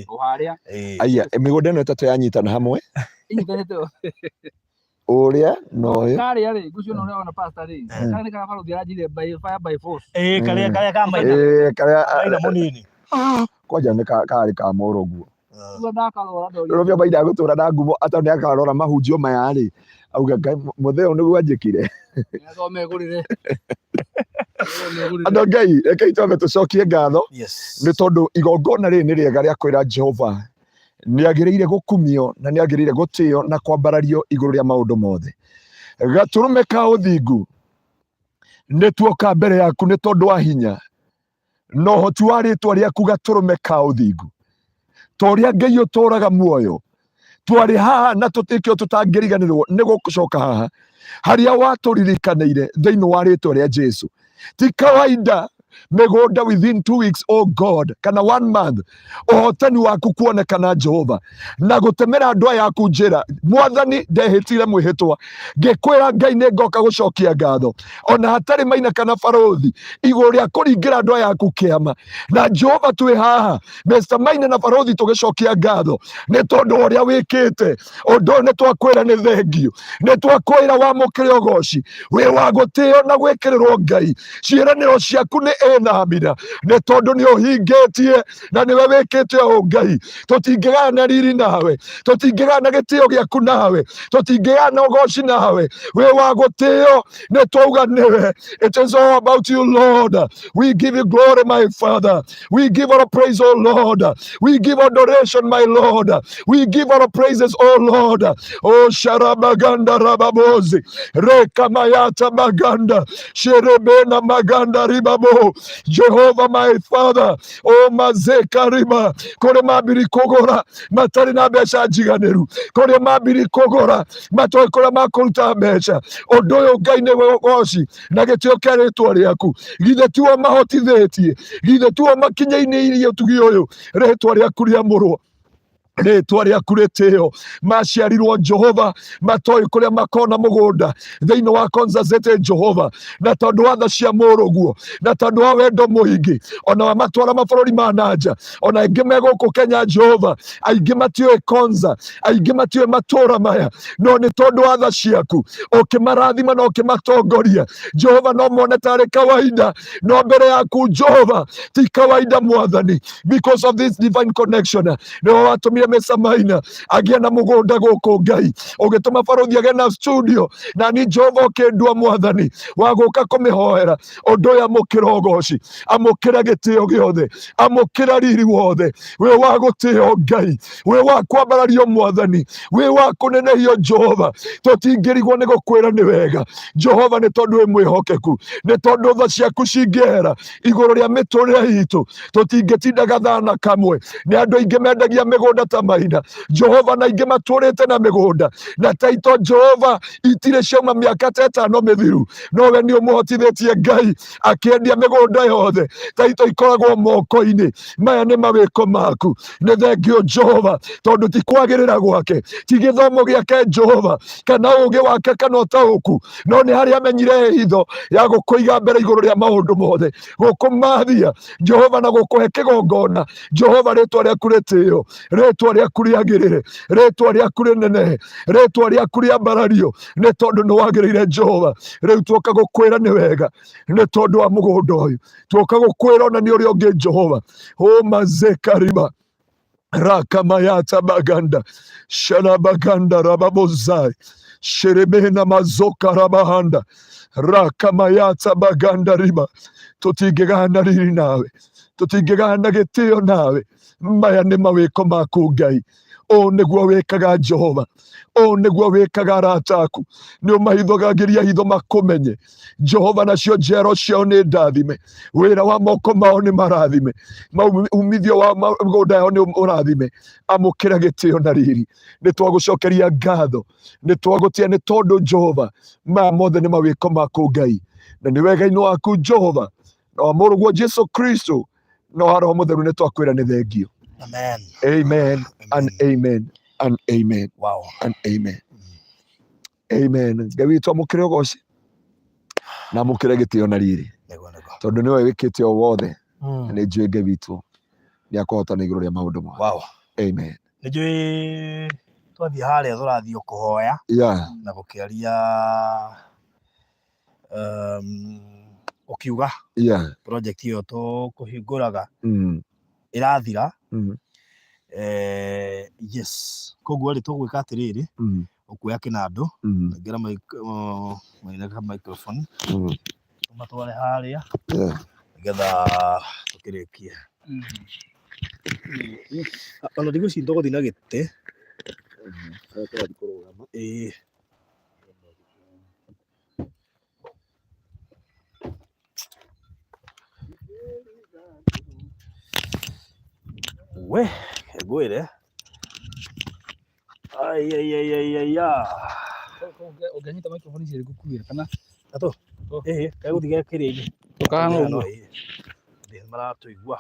O harĩa. Aya, mĩgũnda ĩno ĩtatũ yanyitana hamwe. Ĩnyitanĩte o. Ũrĩa na ũyũ. Karĩa rĩ, ngũcio na ũrĩa wona pastor rĩ, karĩa nĩ karĩa barũthi aranjĩrire by fire by force. Ĩĩ, karĩa karĩa ka maina. Ĩĩ, karĩa Maina mũnini. Kwanja nĩ karĩ ka mũrũguo. Rĩu ndakarora ndorire. Rũbia maina gũtũra na ngumo atĩ nĩ akarora mahunjio maya rĩ, auga Ngai mũthee ũyũ nĩguo anjĩkire. Thome ngũrĩre. Andũ a Ngai, rekei twambe tũcokie ngatho nĩ tondũ igongona rĩrĩ nĩ rĩega rĩa kwĩra Jehova nĩ agĩrĩire gũkumio na nĩ agĩrĩire gũtĩo na kwambarario igũrũ rĩa maũndũ mothe. Gatũrũme ka ũthingu, nĩ tuoka mbere yaku nĩ tondũ wa hinya na ũhoti wa rĩtwa rĩaku, gatũrũme ka ũthingu. Ta ũrĩa Ngai ũtũraga muoyo, twarĩ haha na tũtikĩo tũtangĩriganĩrwo nĩ gũcoka haha harĩa watũririkanĩire thĩinĩ wa rĩtwa rĩa Jesu. Ti kawaida mĩgũnda within 2 weeks, oh God, kana one month, ũhotani waku kuonekana, Jehova, na gũtemera andũ aya aku njĩra. Mwathani, ndehĩtire mwĩhĩtwa ngĩkwĩra Ngai nĩ ngoka gũcokia ngatho ona hatarĩ maina kana barũthi igũrũ rĩa kũringĩra andũ aya aku kĩama. Na Jehova, twĩ haha Mr. Maina na barũthi tũgĩcokia ngatho nĩ tondũ wa ũrĩa wĩkĩte ũndũ ũyũ. Nĩ twakwĩra nĩ thengio, nĩ twakwĩra wamũkĩre ũgoci, wĩ wa gũtĩo na gwĩkĩrĩrwo. Ngai, ciĩranĩro ciaku nĩ ĩ na amina, nĩ tondũ nĩ ũhingĩtie na nĩwe wĩkĩte ũũ. Ngai, tũtingĩgana riri nawe, tũtingĩgana gĩtĩo gĩaku nawe, tũtingĩgana ũgoci nawe, wĩ wa gũtĩo, nĩ twauga nĩwe. It is all about you, Lord. We give you glory, my Father. We give our praise, oh Lord. We give adoration, my Lord. We give our praises, oh Lord. Oh Sharabaganda Rababozi Rekamayata Maganda Sherebena Maganda Ribabo. Jehovah, my Father, oh Mazeka Riba, kũrĩ mambiri kũgũra matarĩ na mbeca njiganĩru, kũrĩ mambiri kũgũra matoĩ kũrĩa makũruta mbeca. Ũndũ ũyũ, Ngai, nĩ ũgoci na gĩtĩo kĩa rĩtwa rĩaku. Githĩ tiwe mahotithĩtie? Githĩ tiwe makinyĩinĩirie ũtugi ũyũ? Rĩtwa rĩaku rĩamũrwo, rĩtwa rĩaku rĩtĩo. Maciarirwo, Jehova, matoĩ kũrĩa makona mũgũnda thĩinĩ wa Konza City, Jehova, na tondũ wa tha cia mũrũguo na tondũ wa wendo mũingĩ ona wamatwara mabũrũri ma nanja, ona aingĩ me gũkũ Kenya, Jehova, aingĩ matiũĩ Konza, aingĩ matiũĩ matũra maya, no nĩ tondũ wa tha ciaku ũkĩmarathima na ũkĩmatongoria. Jehova, no mone tarĩ kawaida, no mbere yaku, Jehova, ti kawaida. Mwathani, because of this divine connection, nĩwe watũmire. Ũgĩteithia Mr. Maina agĩe na mũgũnda gũkũ Ngai, ũgĩtũma barũthi agĩe na studio, na ni Jehova ũkĩndua mwathani wa gũka kũmĩhoera ũndũ ũyũ. Amũkĩra ũgoci, amũkĩra gĩtĩo gĩothe, amũkĩra riri wothe. Wĩ wa gũtĩo Ngai, wĩ wa kwambarario mwathani, wĩ wa kũnenehio Jehova. Tũtingĩrigwo nĩ gũkwĩra nĩ wega Jehova, nĩ tondũ wĩ mwĩhokeku, nĩ tondũ tha ciaku cingĩehera igũrũ rĩa mĩtũrĩre itũ tũtingĩtinda gathana kamwe. Nĩ andũ aingĩ mendagia mĩgũnda ta Maina Jehova, na aingĩ matũrĩte na mĩgũnda na taito Jehova itirĩ ciauma mĩaka ta ĩtano mĩthiru, nowe nĩ ũmũhotithĩtie Ngai akĩendia mĩgũnda yothe, taito ikoragwo moko-inĩ. Maya nĩ mawĩko maku, nĩ thengio Jehova, tondũ ti kwagĩrĩra gwake, ti gĩthomo gĩake Jehova, kana ũgĩ wake, kana ũtaũku, no nĩ harĩa amenyire hitho ya gũkũiga mbere igũrũ rĩa maũndũ mothe, gũkũmathia Jehova na gũkũhe kĩgongona. Jehova, rĩtwa rĩaku rĩtĩo, rĩtwa rĩaku rĩagĩrĩre, rĩtwa rĩaku rĩnenehe, rĩtwa rĩaku rĩambarario, nĩ tondũ nĩ wagĩrĩire Jehova. Rĩu tuoka gũkwĩra nĩ wega nĩ tondũ wa mũgũnda ũyũ, tuoka gũkwĩra ona nĩ ũrĩa ũngĩ Jehova. Omazekariba rakamayata baganda sharabaganda rababozai sherebena mazoka rabahanda rakamayata baganda riba. Tũtingĩgana riri nawe, tũtingĩgana gĩtĩo nawe. Maya nĩ mawĩko maku Ngai, ũũ nĩguo wĩkaga Jehova, ũũ nĩguo wĩkaga arata aku, nĩ ũmahithũgagĩria hitho makũmenye Jehova. Nacio njiaro ciao nĩ ndathime, wĩra wa moko mao nĩ marathime, umithio wa mĩgũnda yao nĩ ũrathime. Amũkĩra gĩtĩo na riri, nĩ twagũcokeria ngatho, nĩ twagũtĩa, nĩ tondũ Jehova maya mothe nĩ mawĩko maku Ngai, na nĩ wega-inĩ waku Jehova, na wa mũrũguo Jesu Kristo, na wa Roho Mũtheru, nĩ twakwĩra nĩ thengio. Amen. Amen and amen and amen. Wow. And amen. Amen. Ngai witũ amũkĩre ũgoci na amũkĩre gĩtĩo na riri, Nĩguo nĩguo. tondũ nĩwe wĩkĩte o wothe, na nĩ njũĩ Ngai witũ nĩ akũhotana igũrũ rĩa maũndũ mothe. Wow. Amen. Nĩ njũĩ twathiĩ harĩa tũrathiĩ o kũhoya na gũkĩaria, ũkiuga project ĩyo tũkũhingũraga ĩrathira. Yes, koguo rĩ, tũgwĩka atĩrĩrĩ, ũkuoya kĩnandũ, nengera Maina ka microphone, tũmatware harĩa nĩgetha tũkĩrĩkie. Ona ndigwĩciria tũgũthiĩ na gĩtĩ. Ĩĩ. We, ngwĩre. Ai ai ai ai ai ya. Ũngĩanyita microphone ici ngũkuĩra kana? Atũ. Ĩĩ, kegũthiĩ gekĩrĩ-inĩ. Tũkahana ũguo. Ĩĩ, maratũigua.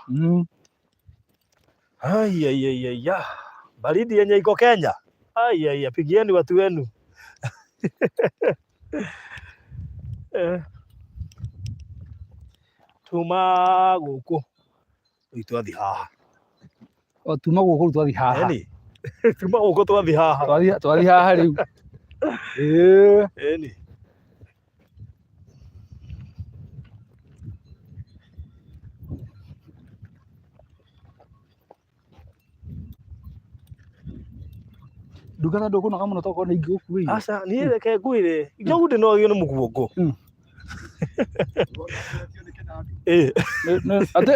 Ai ai ai ai ya. Baridi yenye iko Kenya. Ai ai, pigieni watu wenu. Eh. Tuma gũkũ rĩu twathiĩ haha. O tuma gũkũ rĩu twathiĩ haha. Ĩni. Tuma gũkũ twathiĩ haha. Twathiĩ haha rĩu. Ĩĩ. Ĩni. Ndungata ndũkũnoga mũno tokorwo nĩ ingĩgũkuĩire. Aca, niĩ reke ngwĩre, njogu ndĩnogio nĩ mũguongo. Ĩĩ. Atĩ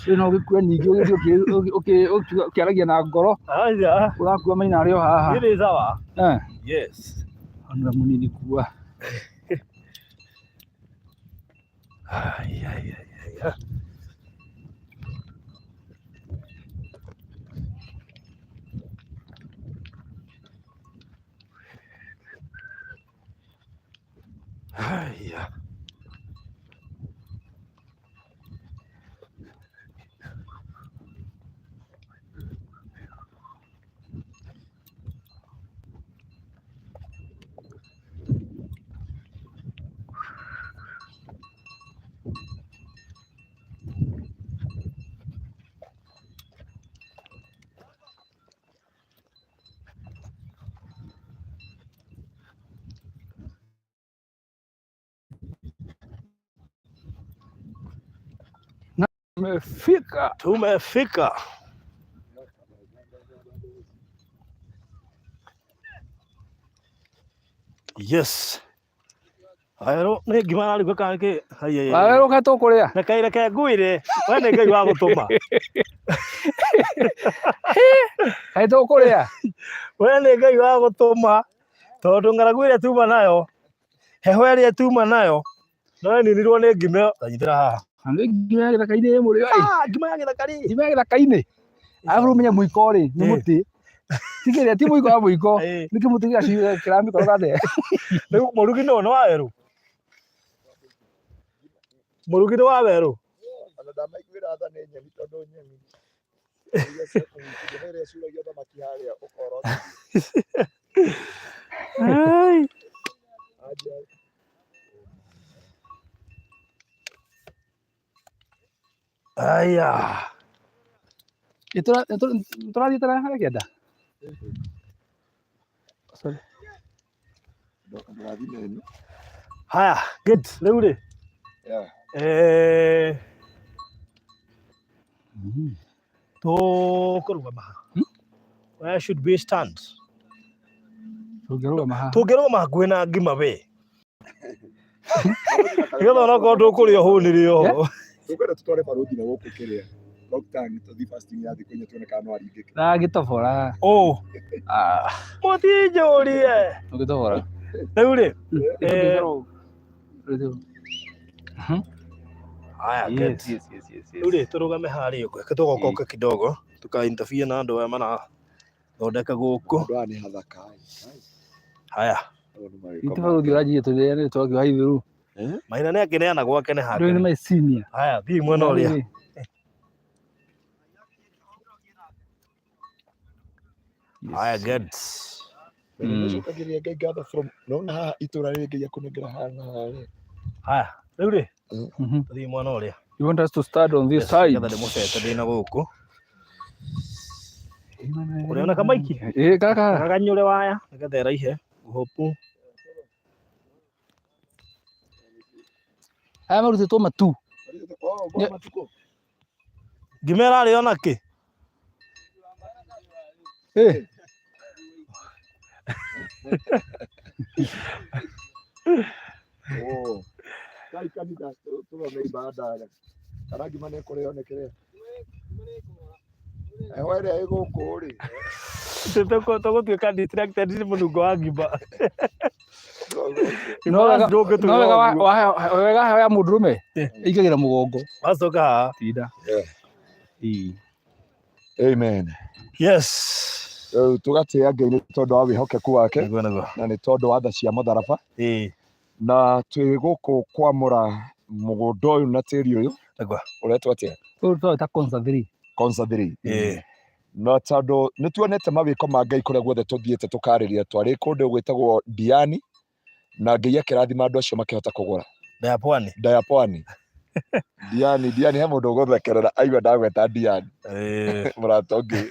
rĩu no ũgĩkue ningĩ ũgĩthiĩ ũkĩaragia na ngoro. Aca. Ũrakua maina arĩ o haha. Niĩ ndĩ sawa. Eh. Yes. Ona mũnini kua. Ai, ai, ai, ai, ai. Ai, ai. Tumefika. Tumefika. Yes. Aero nĩ ngima araruga kana kĩ? Haiya. Wawerũ kaĩ tũkũrĩa? Reke reke ngwĩre, we nĩ Ngai wa gũtũma. Kaĩ tũkũrĩa? We nĩ Ngai wa gũtũma tondũ ng'aragu ĩrĩa tuma nayo, heho ĩrĩa tuma nayo, no ĩninirwo nĩ ngima ĩyo. Tanyitĩra haha. Na nĩ ngima ya gĩthaka-inĩ ĩ mũrĩo ĩ. Ah, ngima ya gĩthaka rĩ. Ngima ya gĩthaka-inĩ. Arabu rĩu menye mũiko rĩ, nĩ mũtĩ. Ti kĩrĩa, ti mũiko wa mũiko. Nĩ kĩmũtĩ kĩramĩkoroga atĩa. Rĩu mũrugi nũ nĩ wa werũ? Mũrugi nĩ wa werũ? Ona ndamaiguĩra tha nĩ nyeni tondũ nyeni iria cia kũhutithia nĩ iria ciuragia thamaki harĩa ũkorota. Ai. Anja. Aya. Tũrathiĩ na harĩa kĩanda? Sorry. Ndũgathiĩ na ĩno. Haya, good. Rĩu rĩ, Yeah. eh, tũkũrũgama ha? Where should we stand? Tũngĩrũgama haha. Tũngĩrũgama hakuhĩ na ngima we. Nĩgetha onokorwo ndũkũrĩa ũhũnĩre oho. Tũkwenda tũtware barũthi na gũkũ kĩrĩa lockdown tũthiĩ fasting ya thikũ inya tuone kana no aringĩke. Na ngĩtobora. Ũ, Ah, mũtinjũrie. ũngĩtobora. Rĩu rĩ, eh, haya, good. Yes, yes, yes, yes, Rĩu rĩ, tũrũgame harĩa ũguo. Reke tũgokoke kidogo, tũka interfere na andũ aya marathondeka gũkũ. Handũ haha nĩ hathaka. Haya, Itĩ barũthi ũranjia tũrĩa twakiuga ithuĩ. Maina nĩ akĩneana gwake nĩ Andũ nĩ hake. my senior. Haya, thiĩ mwena ũrĩa. Haya, good. Nĩcokagĩria Ngai ngatho from nona haha itũra rĩrĩ Ngai akũnengera haha na harĩa. Haya, rĩu rĩ, tũthiĩ mwena ũrĩa. You want us to start on this Yes, side? nĩgetha ndĩmũcete ndĩ na gũkũ. Ũrĩona kamaiki? Ĩ kaka. Gaganyũre waya nĩgetha ĩraihe. Hope. Aya marutĩtwo matu. Oh, bora matukũ. Ngima ĩrarĩo na kĩ? Eh. Oh. Kai kanitha tũrone ibada. Kana ngima nĩ ĩkũrĩo nĩ kĩrĩa. Heho ĩrĩa ĩ gũkũ rĩ. Tũgũtuĩka distracted nĩ mũnungo wa ngima. No wega no wega wega heho ya mũndũrũme ĩingagĩra mũgongo. Wacoka haha. Tinda. Yeah. Ii. Amen. Yes. Rĩu tũgatĩĩa Ngai nĩ tondũ wa wĩhokeku wake Nĩguo nĩguo. na nĩ tondũ wa tha cia mũtharaba Ĩĩ. na twĩ gũkũ kwamũra mũgũnda ũyũ na tĩri ũyũ Nĩguo. ũretwo atĩa? Ũyũ tũrawĩta Konza 3. Konza 3. Ĩĩ. Na tondũ nĩ tuonete mawĩko ma Ngai kũrĩa guothe tũthiĩte tũkarĩria, twarĩ kũndũ gwĩtagwo Diani na Ngai akĩrathima andũ acio makĩhota kũgũra. Ndaya pwani. Ndaya pwani. Diani, Diani he mũndũ ũgũthekerera aigua ndagweta Diani. Ĩĩ. Mũrata ũngĩ.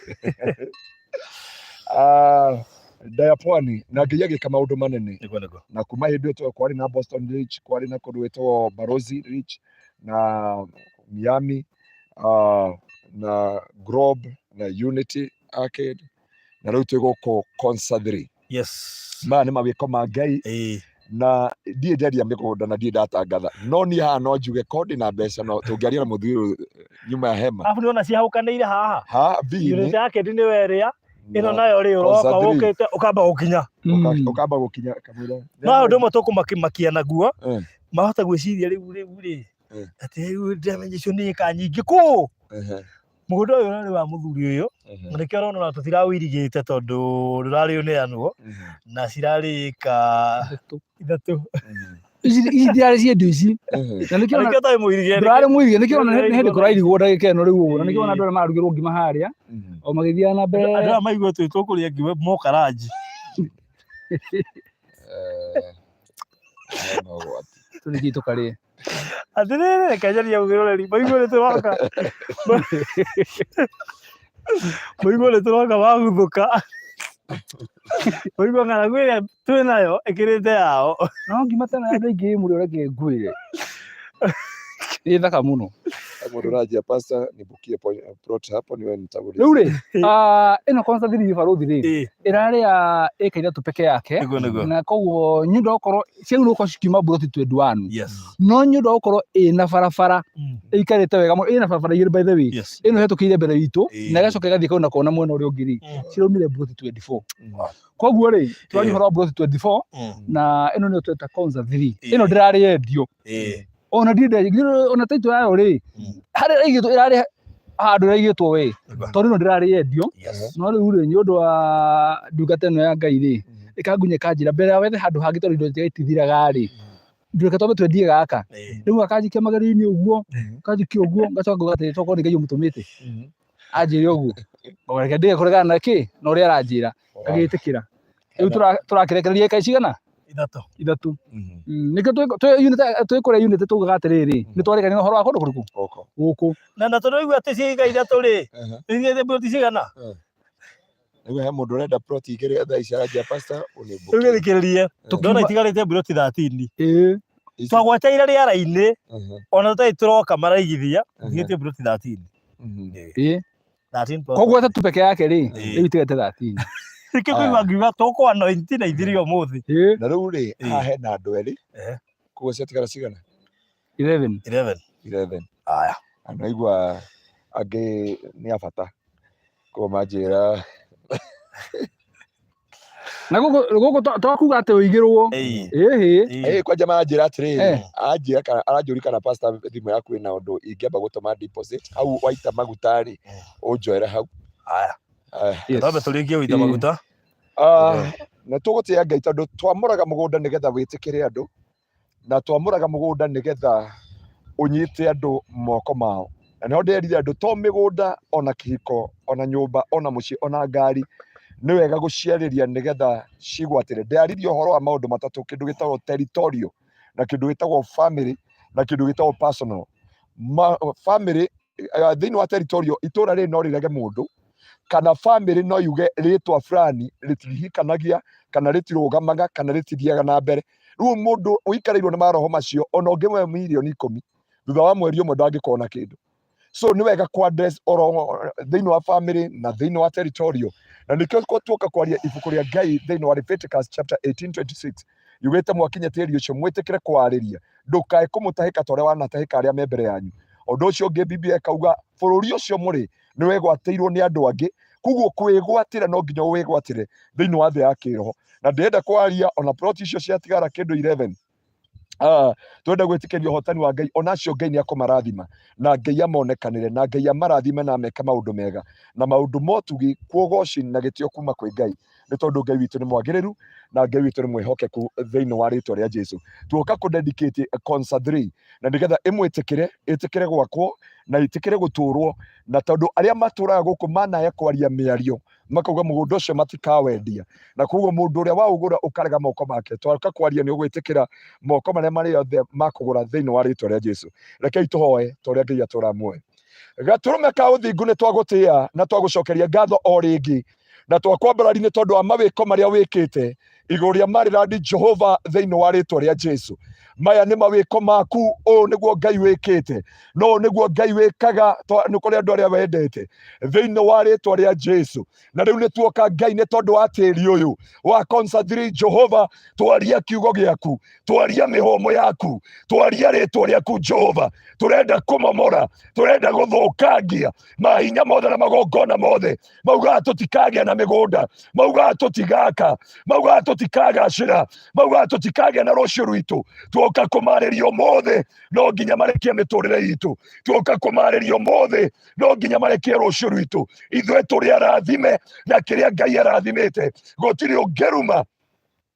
Ah, Ndaya pwani na Ngai agĩka maũndũ manene. Nĩguo nĩguo. Na kuma hĩndĩ ĩyo kwarĩ na Boston Ridge, kwarĩ na kũndũ gwĩtagwo Barozi Ridge na Miami na Globe na Unity Arcade na rĩu twĩ gũkũ Konza 3. Yes. Maya nĩ mawĩko ma Ngai Ĩĩ. na ndirĩ ndendia mĩgũnda na ndirĩ ndatangatha no niĩ haha no njuge ko ndĩ na mbeca no tũngĩaria na mũthuri ũyũ nyuma ya hema Arabu nĩwona cihahũkanĩire haha. ha B Unit yake nĩwe ĩrĩa ĩno na nayo rĩ ũroka Konza 3 ũkĩte ũkamba gũkinya. Ũkamba gũkinya kamũira No ũndũ ũmwe tũkũmakimakia naguo mahota gwĩciria rĩu rĩu rĩ atĩ rĩu ndĩramenya icio nĩ ĩka nyingĩ kũ mũgũnda ũyũ ũrarĩ wa mũthuri ũyũ na nĩkĩo ũrona ona tũtiraũirigĩte tondũ ndũrarĩ ũneanwo na cirarĩ ĩka ithatũ Ici ici itiarĩ ciendio ici. Na nĩkĩo na ona nĩkĩo ũtarĩ mũirige ndũrarĩ mũirige nĩkĩo ona nĩ hĩndĩ kũrairigwo ndagĩka ĩno rĩu ũguo na nĩkĩo ona andũ arĩa mararugĩrwo ngima harĩa o magĩthiaga na mbere. Andũ aya maigua twĩ tũkũrĩa ngima moka ranji. Tũrĩkie tũkarĩe. Atĩrĩrĩ, reke njarie mwĩroreri, maigue nĩ tũroka. Maigue nĩ tũroka maguthũka. Maigue ng'aragu ĩrĩa twĩ nayo ĩkĩrĩte yao. No ngima ta ĩno ya andũ aingĩ ĩ mũrĩo reke ngwĩre. Nĩ thaka mũno. Mũndũ ũranjia pastor nibukie plot hapo niwe nitaguliza. Rĩu rĩ, ah, ĩno kwanza thiri barũthi rĩ, ĩrarĩ ya ĩka 3 peke yake. Nĩguo nĩguo. Na koguo nĩ ũndũ wa gũkorwo ciagĩrĩirwo gũkorwo cikiuma mburoti 21. No nĩ ũndũ wa gũkorwo ĩna barabara ĩikarĩte wega mũno, ĩna barabara igĩrĩ by the way. Ĩno ĩhetũkĩire mbere itũ na ĩgacoka ĩgathiĩ kũu na kona mwena ũrĩa ũngĩ rĩ, ciraumire mburoti 24. Koguo rĩ, twaria ũhoro wa mburoti 24 na ĩno nĩyo tweta Konza 3. Ĩno ndĩrarĩ yendio. Ona ndirĩ ona title yayo rĩ, harĩa ĩraigĩtwo ĩrarĩ handũ ĩraigĩtwo we, tondũ ĩno ndĩrarĩ yendio. No rĩu rĩ, nĩ ũndũ wa ndungata ĩno ya Ngai rĩ, ĩkangunya ĩkanjĩra mbere ya wethe handũ hangĩ tondũ indo itithiraga rĩ, reke twambe twendie gaka. Rĩu akanjikia magerio-inĩ ũguo, akanjikia ũguo, ngacoka ngauga atĩrĩ, tokorwo nĩ Ngai ũmũtũmĩte anjĩre ũguo, reke ndige kũregana na kĩ na ũrĩa aranjĩra, ngagĩtĩkĩra. Rĩu tũrakĩrekereria ĩka cigana? 3. 3. Nĩkĩo twĩ kũrĩa unit tugaga atĩrĩrĩ, nĩ twarĩkanĩra ũhoro wa kũndũ kũrĩkũ? Gũkũ. Na tondũ waigua atĩ ciĩga 3 rĩ, nĩ mburoti cigana? Rĩu he mũndũ ũrenda plot 2 thaa ici aranjia pastor ũnĩmbukie. Rĩu gĩthikĩrĩrie, ndona itigarĩte mburoti 13. Twagweteire rĩera-inĩ, ona tũtarĩ tũroka maraigithia, tigĩtie mburoti 13. 13 plot. Koguo 3 peke yake rĩ, rĩu itigarĩte 13. Nĩkĩo kũigua ngiuga tũkũ anointi na ithirie ũmũthĩ. Na rĩu rĩ, haha hena andũ erĩ. Koguo ciatigara cigana? 11. 11. 11. Aya. Na naigua angĩ nĩ a bata. Koguo manjĩra Na gũkũ to kuga atĩ ũigĩrwo. Ĩhĩ. Kwanja maranjĩra atĩrĩrĩ, anjĩra kana aranjũria kana pastor thimũ yaku ĩna ũndũ ingĩamba gũtũma deposit hau waita maguta rĩ, ũnjoere hau. Aya. Twambe tũrĩkie gũita maguta. Na tũgũtĩĩa Ngai tondũ twamũraga mũgũnda nĩgetha wĩtĩkĩre andũ, na twamũraga mũgũnda nĩgetha ũnyite andũ moko mao. Na nĩho ndĩrerire andũ to mĩgũnda ona kĩhiko ona nyũmba ona mũciĩ ona ngari nĩ wega gũciarĩria nĩgetha cigwatĩre. Ndĩraririe ũhoro wa maũndũ matatũ, kĩndũ gĩtagwo territorial na kĩndũ gĩtagwo family na kĩndũ gĩtagwo personal. Family, thĩinĩ wa territorial itũra rĩrĩ no rĩrege mũndũ, kana family no yuge rĩtwa fulani rĩtirihikanagia kana rĩtirũgamaga kana rĩtithiaga na mbere. Rĩu mũndũ ũikarĩirwo nĩ maroho macio ona ũngĩmũhe mirioni 10 thutha wa mweri ũmwe ndangĩkorwo na kĩndũ. So nĩ wega ku address oro thĩinĩ wa family na thĩinĩ wa territorial. Na nĩkĩo tuoka kwaria ibuku rĩa Ngai thĩinĩ wa Leviticus chapter 18:26 yugĩte mwakinye tĩri ũcio mwĩtĩkĩre kwarĩria, ndũkae kũmũtahĩka ta ũrĩa wanatahĩka arĩa me mbere yanyu. Ũndũ ũcio ũngĩ Biblia ĩkauga bũrũri ũcio mũrĩ nĩ wegwatĩirwo nĩ andũ angĩ, koguo kwĩgwatĩra no nginya ũwĩgwatĩre thĩinĩ wa thĩ ya kĩroho. Na ndĩrenda kwaria ona plot icio ciatigara kĩndũ 11. Twenda gwĩtĩkĩria ũhotani wa Ngai, ona acio Ngai nĩ akũmarathima na Ngai amonekanĩre na Ngai amarathime na ameke maũndũ mega na maũndũ motugi kuogoci na gĩtĩo kuma kwĩ Ngai, nĩ tondũ Ngai witũ nĩ mwagĩrĩru na Ngai witũ nĩ mwĩhokeku thĩinĩ wa rĩtwa rĩa Jesu. Tuoka kũ dedicate Konza 3 na nĩgetha ĩmwĩtĩkĩre, ĩtĩkĩre gwakwo na ĩtĩkĩre gũtũrwo, na tondũ arĩa matũraga gũkũ manaya kwaria mĩario makauga mũgũnda ũcio matikawendia, na koguo mũndũ ũrĩa waũgũra ũkarega moko make, twaka kwaria nĩ ũgwĩtĩkĩra moko marĩa marĩ othe makũgũra thĩinĩ wa rĩtwa rĩa Jesu. Rekei tũhoe ta ũrĩa Ngai atũraga muoyo. Gatũrũme ka ũthingu nĩ twagũtĩĩa na twagũcokeria ngatho o rĩngĩ, na twakwambarari nĩ tondũ wa mawĩko marĩa wĩkĩte igũrũ rĩa Maryland Jehova thĩinĩ wa rĩtwa rĩa Jesu. Maya nĩ mawĩko maku, ũũ nĩguo Ngai wĩkĩte, na ũũ nĩguo Ngai wĩkaga nĩ kũrĩ andũ arĩa wendete thĩinĩ wa rĩtwa rĩa Jesu. Na rĩu nĩ tuoka Ngai nĩ tondũ wa tĩri ũyũ wa Konza 3 Jehova, twaria kiugo gĩaku, twaria mĩhũmũ yaku, twaria rĩtwa rĩaku Jehova. Tũrenda kũmomora, tũrenda gũthũkangia mahinya mothe na magongona mothe maugaga tũtikagĩa na mĩgũnda, maugaga tũtigaka, maugaga tũtikagacĩra, maugaga tũtikagĩa na rũciũ rwitũ. Tuoka kũmarĩria ũmũthĩ, no nginya marekie mĩtũrĩre itũ. Tuoka kũmarĩria ũmũthĩ, no nginya marekie rũciũ rwitũ. Ithuĩ tũrĩ arathime na kĩrĩa Ngai arathimĩte gũtirĩ ũngĩruma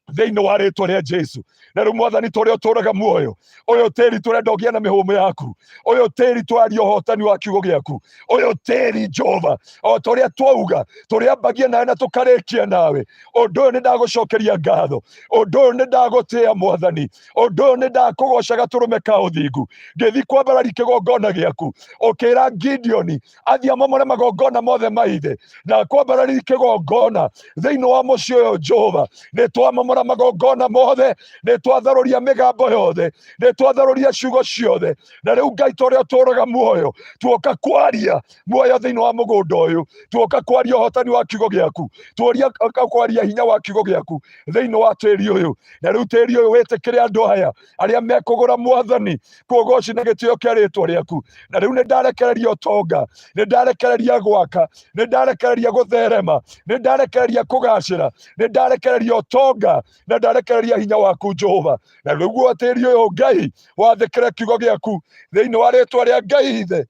thĩinĩ wa rĩtwa rĩa Jesu. Na rĩu Mwathani, tũrĩa ũtũraga muoyo, ũyũ tĩri tũrenda ũgĩe na mĩhũmũ yaku, ũyũ tĩri twaria ũhotani wa kiugo gĩaku, ũyũ tĩri Jehova, o ta ũrĩa twauga tũrĩambagia nawe na tũkarĩkia nawe. Ũndũ ũyũ nĩ ndagũcokeria ngatho, ũndũ ũyũ nĩ ndagũtĩĩa Mwathani, ũndũ ũyũ nĩ ndakũgoca gatũrũme ka ũthingu. Ngĩthiĩ kwambarari kĩgongona gĩaku, ũkĩra Gideoni athiĩ amomore magongona mothe ma ithe, na kwambarari kĩgongona thĩinĩ wa mũciĩ ũyũ Jehova, nĩ twamomora twamomora magongona mothe, nĩ twatharũria mĩgambo yothe, nĩ twatharũria ciugo ciothe. Na rĩu Ngai ta ũrĩa ũtũũraga muoyo, tuoka kwaria muoyo thĩinĩ wa mũgũnda ũyũ, tuoka kwaria ũhotani wa kiugo gĩaku, tuoria kwaria hinya wa kiugo gĩaku thĩinĩ wa tĩri ũyũ. Na rĩu tĩri ũyũ wĩtĩkĩre andũ aya arĩa mekũgũra Mwathani, kũgoci na gĩtĩo kĩa rĩtwa rĩaku. Na rĩu nĩ ndarekereria ũtonga, nĩ ndarekereria gwaka, nĩ ndarekereria gũtherema, nĩ ndarekereria kũgacĩra, nĩ ndarekereria ũtonga, na ndarekereria hinya waku Jehova. Na rĩu tĩri ũyũ Ngai wathĩkĩre kiugo gĩaku thĩinĩ wa rĩtwa rĩa Ngai Ithe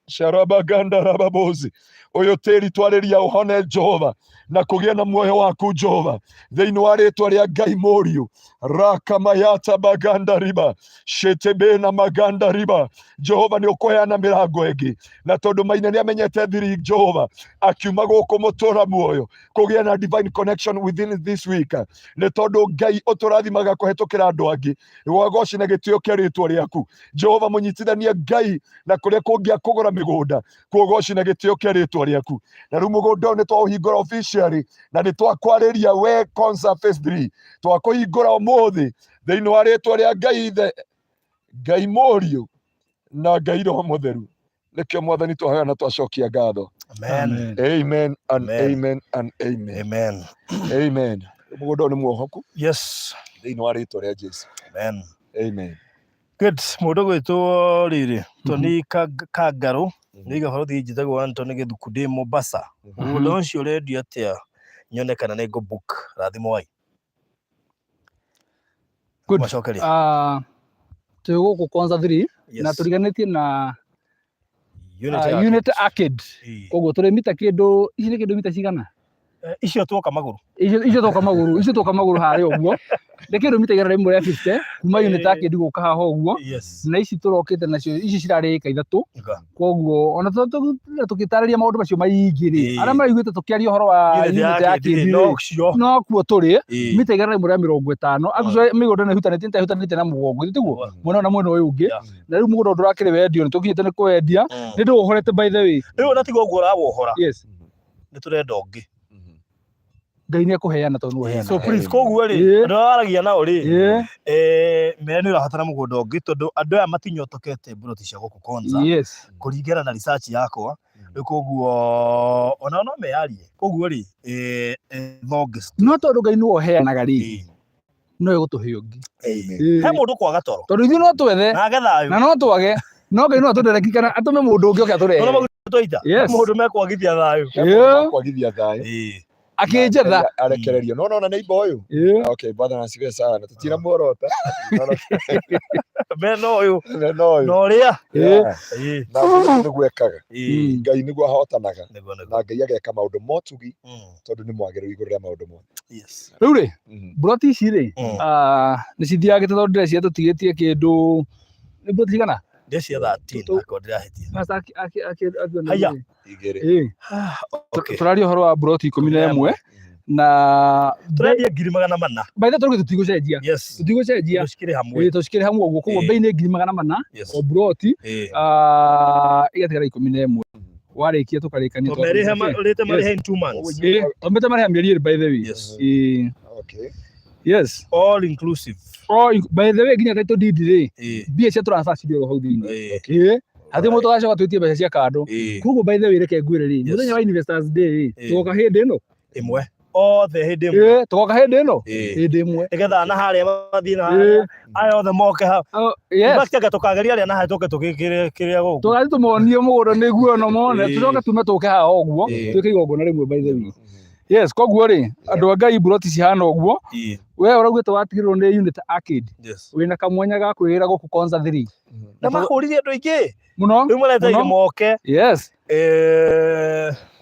sharabaganda rababozi. Ũyũ tĩri twarĩria ũhone Jehova na kũgĩe na muoyo waku Jehova thĩinĩ wa rĩtwa rĩa Ngai Mũriũ rakamayata baganda riba shetebe na maganda riba. Jehova nĩ ũkũheana mĩrango ĩngĩ, na tondũ Maina nĩ amenyete thiri Jehova akiuma gũkũ mũtũra muoyo kũgĩa na divine connection within this week, nĩ tondũ Ngai ũtũrathimaga kũhetũkĩra andũ angĩ. Wagoci na gĩtĩo kĩa rĩtwa rĩaku Jehova, mũnyitithanie Ngai na kũrĩa kũngĩ akũgũra mĩgũnda, kuogoci na gĩtĩo kĩa rĩtwa rĩaku. Na rĩu mũgũnda ũyũ nĩ twaũhingũra officially, na nĩ twakwarĩria we Konza phase 3, twakũhingũra ũmũthĩ thĩinĩ wa rĩtwa rĩa Ngai Ithe, Ngai Mũriũ na Ngai Roho Mũtheru. Nĩkĩo Mwathani twahoya na twacokia ngatho. Amen. Amen and Amen. amen and amen. Amen. Amen. Mũgũnda ũyũ nĩ muohoku thĩinĩ wa rĩtwa rĩa Jesu. Amen. Amen. Good. Mũndũ gwĩtwo rĩrĩ Tony Kangarũ nĩ gabalothi njĩtagwo Anthony Gĩthuku ndĩ Mombasa. Mũgũnda ũcio ũrendio atĩa nyone kana nĩ ngũ book rathimwai. Good. Macokeria. Ah, twĩ gũkũ Konza 3 na Yes. tũriganĩtie na Unit ah, Arcade. Unit Arcade. Ĩĩ. Koguo tũrĩ mita kĩndũ ici nĩ kĩndũ mita cigana? Icio tuoka magũrũ. Icio twoka magũrũ, icio twoka magũrũ harĩa ũguo. Nĩ kĩndũ mita 150 kuma Unit Ĩĩ. Arcade gũka haha ũguo. Yes. Na ici tũrokĩte nacio ici cirarĩ ĩka ithatũ. Ika. Koguo ona tũgĩtarĩria maũndũ macio maingĩ rĩ, Ĩĩ. arĩa maraiguĩte tũkĩaria ũhoro wa Unit Unit Arcade Arcade rĩ, rĩ, no cio. no kuo tũrĩ Ĩĩ. mita 150. Actually mĩgũnda ĩno ĩhutanĩtie nĩ ta ĩhutanĩtie na mũgongo, tiguo? Mwena ũyũ na mwena ũyũ ũngĩ. Yeah. Na rĩu mũgũnda ũyũ ndũrakĩrĩ wendio, nĩ tũkinyĩte nĩ kũwendia. Nĩ ndĩwohorete by the way. Rĩu ona tiga ũguo ũrawohora. Yes. Nĩ tũrenda ũngĩ. Ngai nĩ ekũheana tondũ nĩwe ũheanaga. So please, koguo rĩ, Ĩĩ. andũ arĩa waragia nao rĩ, Ĩĩ. mere nĩ ũrabatara mũgũnda ũngĩ tondũ andũ aya matinyotokete mburoti cia gũkũ Konza. Yes. Kũringana na research yakwa. Rĩu koguo onao no meyarie. Koguo rĩ, thonge. No tondũ Ngai nĩwe ũheanaga rĩ, Ĩĩ. no egũtũhe ũngĩ. Amen. Ĩĩ. He mũndũ kwaga toro. Tondũ ithuĩ no twethe Na age thayũ. na no twage, no Ngai no atũdereki kana atũme mũndũ ũngĩ oke atũrehere. Nona maguta twaita. Yes. Mũndũ mekwagithia thayũ. He mũndũ Ĩĩ. wakwagithia thayũ. Ĩĩ. Akĩnjetha. Arekererio. No nona neighbor ũyũ. Ĩĩ. Okay, bwana asifiwe sana. Tutira muorota. Mena ũyũ. Mena ũyũ. Na ũrĩa. Ĩĩ. Yeah. Ĩĩ. Na Ngai nĩguo ekaga. Ĩĩ. Ngai nĩguo ahotanaga. Nĩguo nĩguo. Na Ngai ageka maũndũ motugi tondũ nĩ mwagĩrĩru igũrũ rĩa maũndũ mothe. Yes. Rĩu rĩ, mburoti ici rĩ, ah, nĩ cithiagĩte tondũ ndĩreciria tũtigĩtie kĩndũ nĩ mburoti cigana? Ndĩreciria 13 akorwo ndĩrahĩtia. Pastor akĩona Haya. rĩ. Igĩrĩ. Ĩĩ. Okay. Tũraria ũhoro wa mburoti 11 na Tũrendia 400,000. by the way tũrauga tũtigũcenjia. Yes. Tũtigũcenjia. Tũcikĩrĩ hamwe. Ĩĩ, tũcikĩrĩ hamwe ũguo koguo Ĩĩ. bei nĩ 400,000 Yes. o mburoti Ĩĩ. ah, igatigara 11 warĩkia tũkarĩkania Tũmerĩhe rĩte marĩhe in 2 months. Ĩĩ, twambĩte marĩha mĩeri ĩrĩ by the way. Yes. Ĩĩ. Okay. Yes. All inclusive. Oh, by the way nginya title deed rĩ, Ĩĩ. mbia cia transfer cirĩ oro hau thĩinĩ. Ĩĩ. Ĩĩ. Hatirĩ mũndũ ũgacoka twĩtie mbeca cia kando. Ĩĩ. Koguo by the way reke ngwĩre rĩ, Yes. mũthenya wa Investors Day rĩ, Ĩĩ. tũgoka hĩndĩ ĩno. Ĩmwe. Othe hĩndĩ ĩmwe. Ĩĩ, tũgoka hĩndĩ ĩno. Ĩĩ. Hĩndĩ ĩmwe. Nĩgetha na harĩa mathiĩ na Ĩĩ. harĩa aya othe moke hau. Oh, In yes. fact anga tũkageria arĩa na harĩa tũke tũgĩkĩre kĩrĩa gũkũ. Tũgathiĩ tũmonie mũgũnda nĩguo no mone, Ĩĩ. tũcoke tume tũke haha ũguo, Ĩĩ. twĩke igongona rĩmwe by the way. Yes, koguo rĩ, andũ a Ngai mburoti cihana ũguo, Ĩĩ. we ũraugĩte watigĩrwo nĩ Unit Arcade, Yes. wĩna kamwanya ga kwĩgĩra gũkũ Konza 3. Na mahũrire andũ aingĩ. Mũno. Rĩu maretereire Mũno. moke. Yes.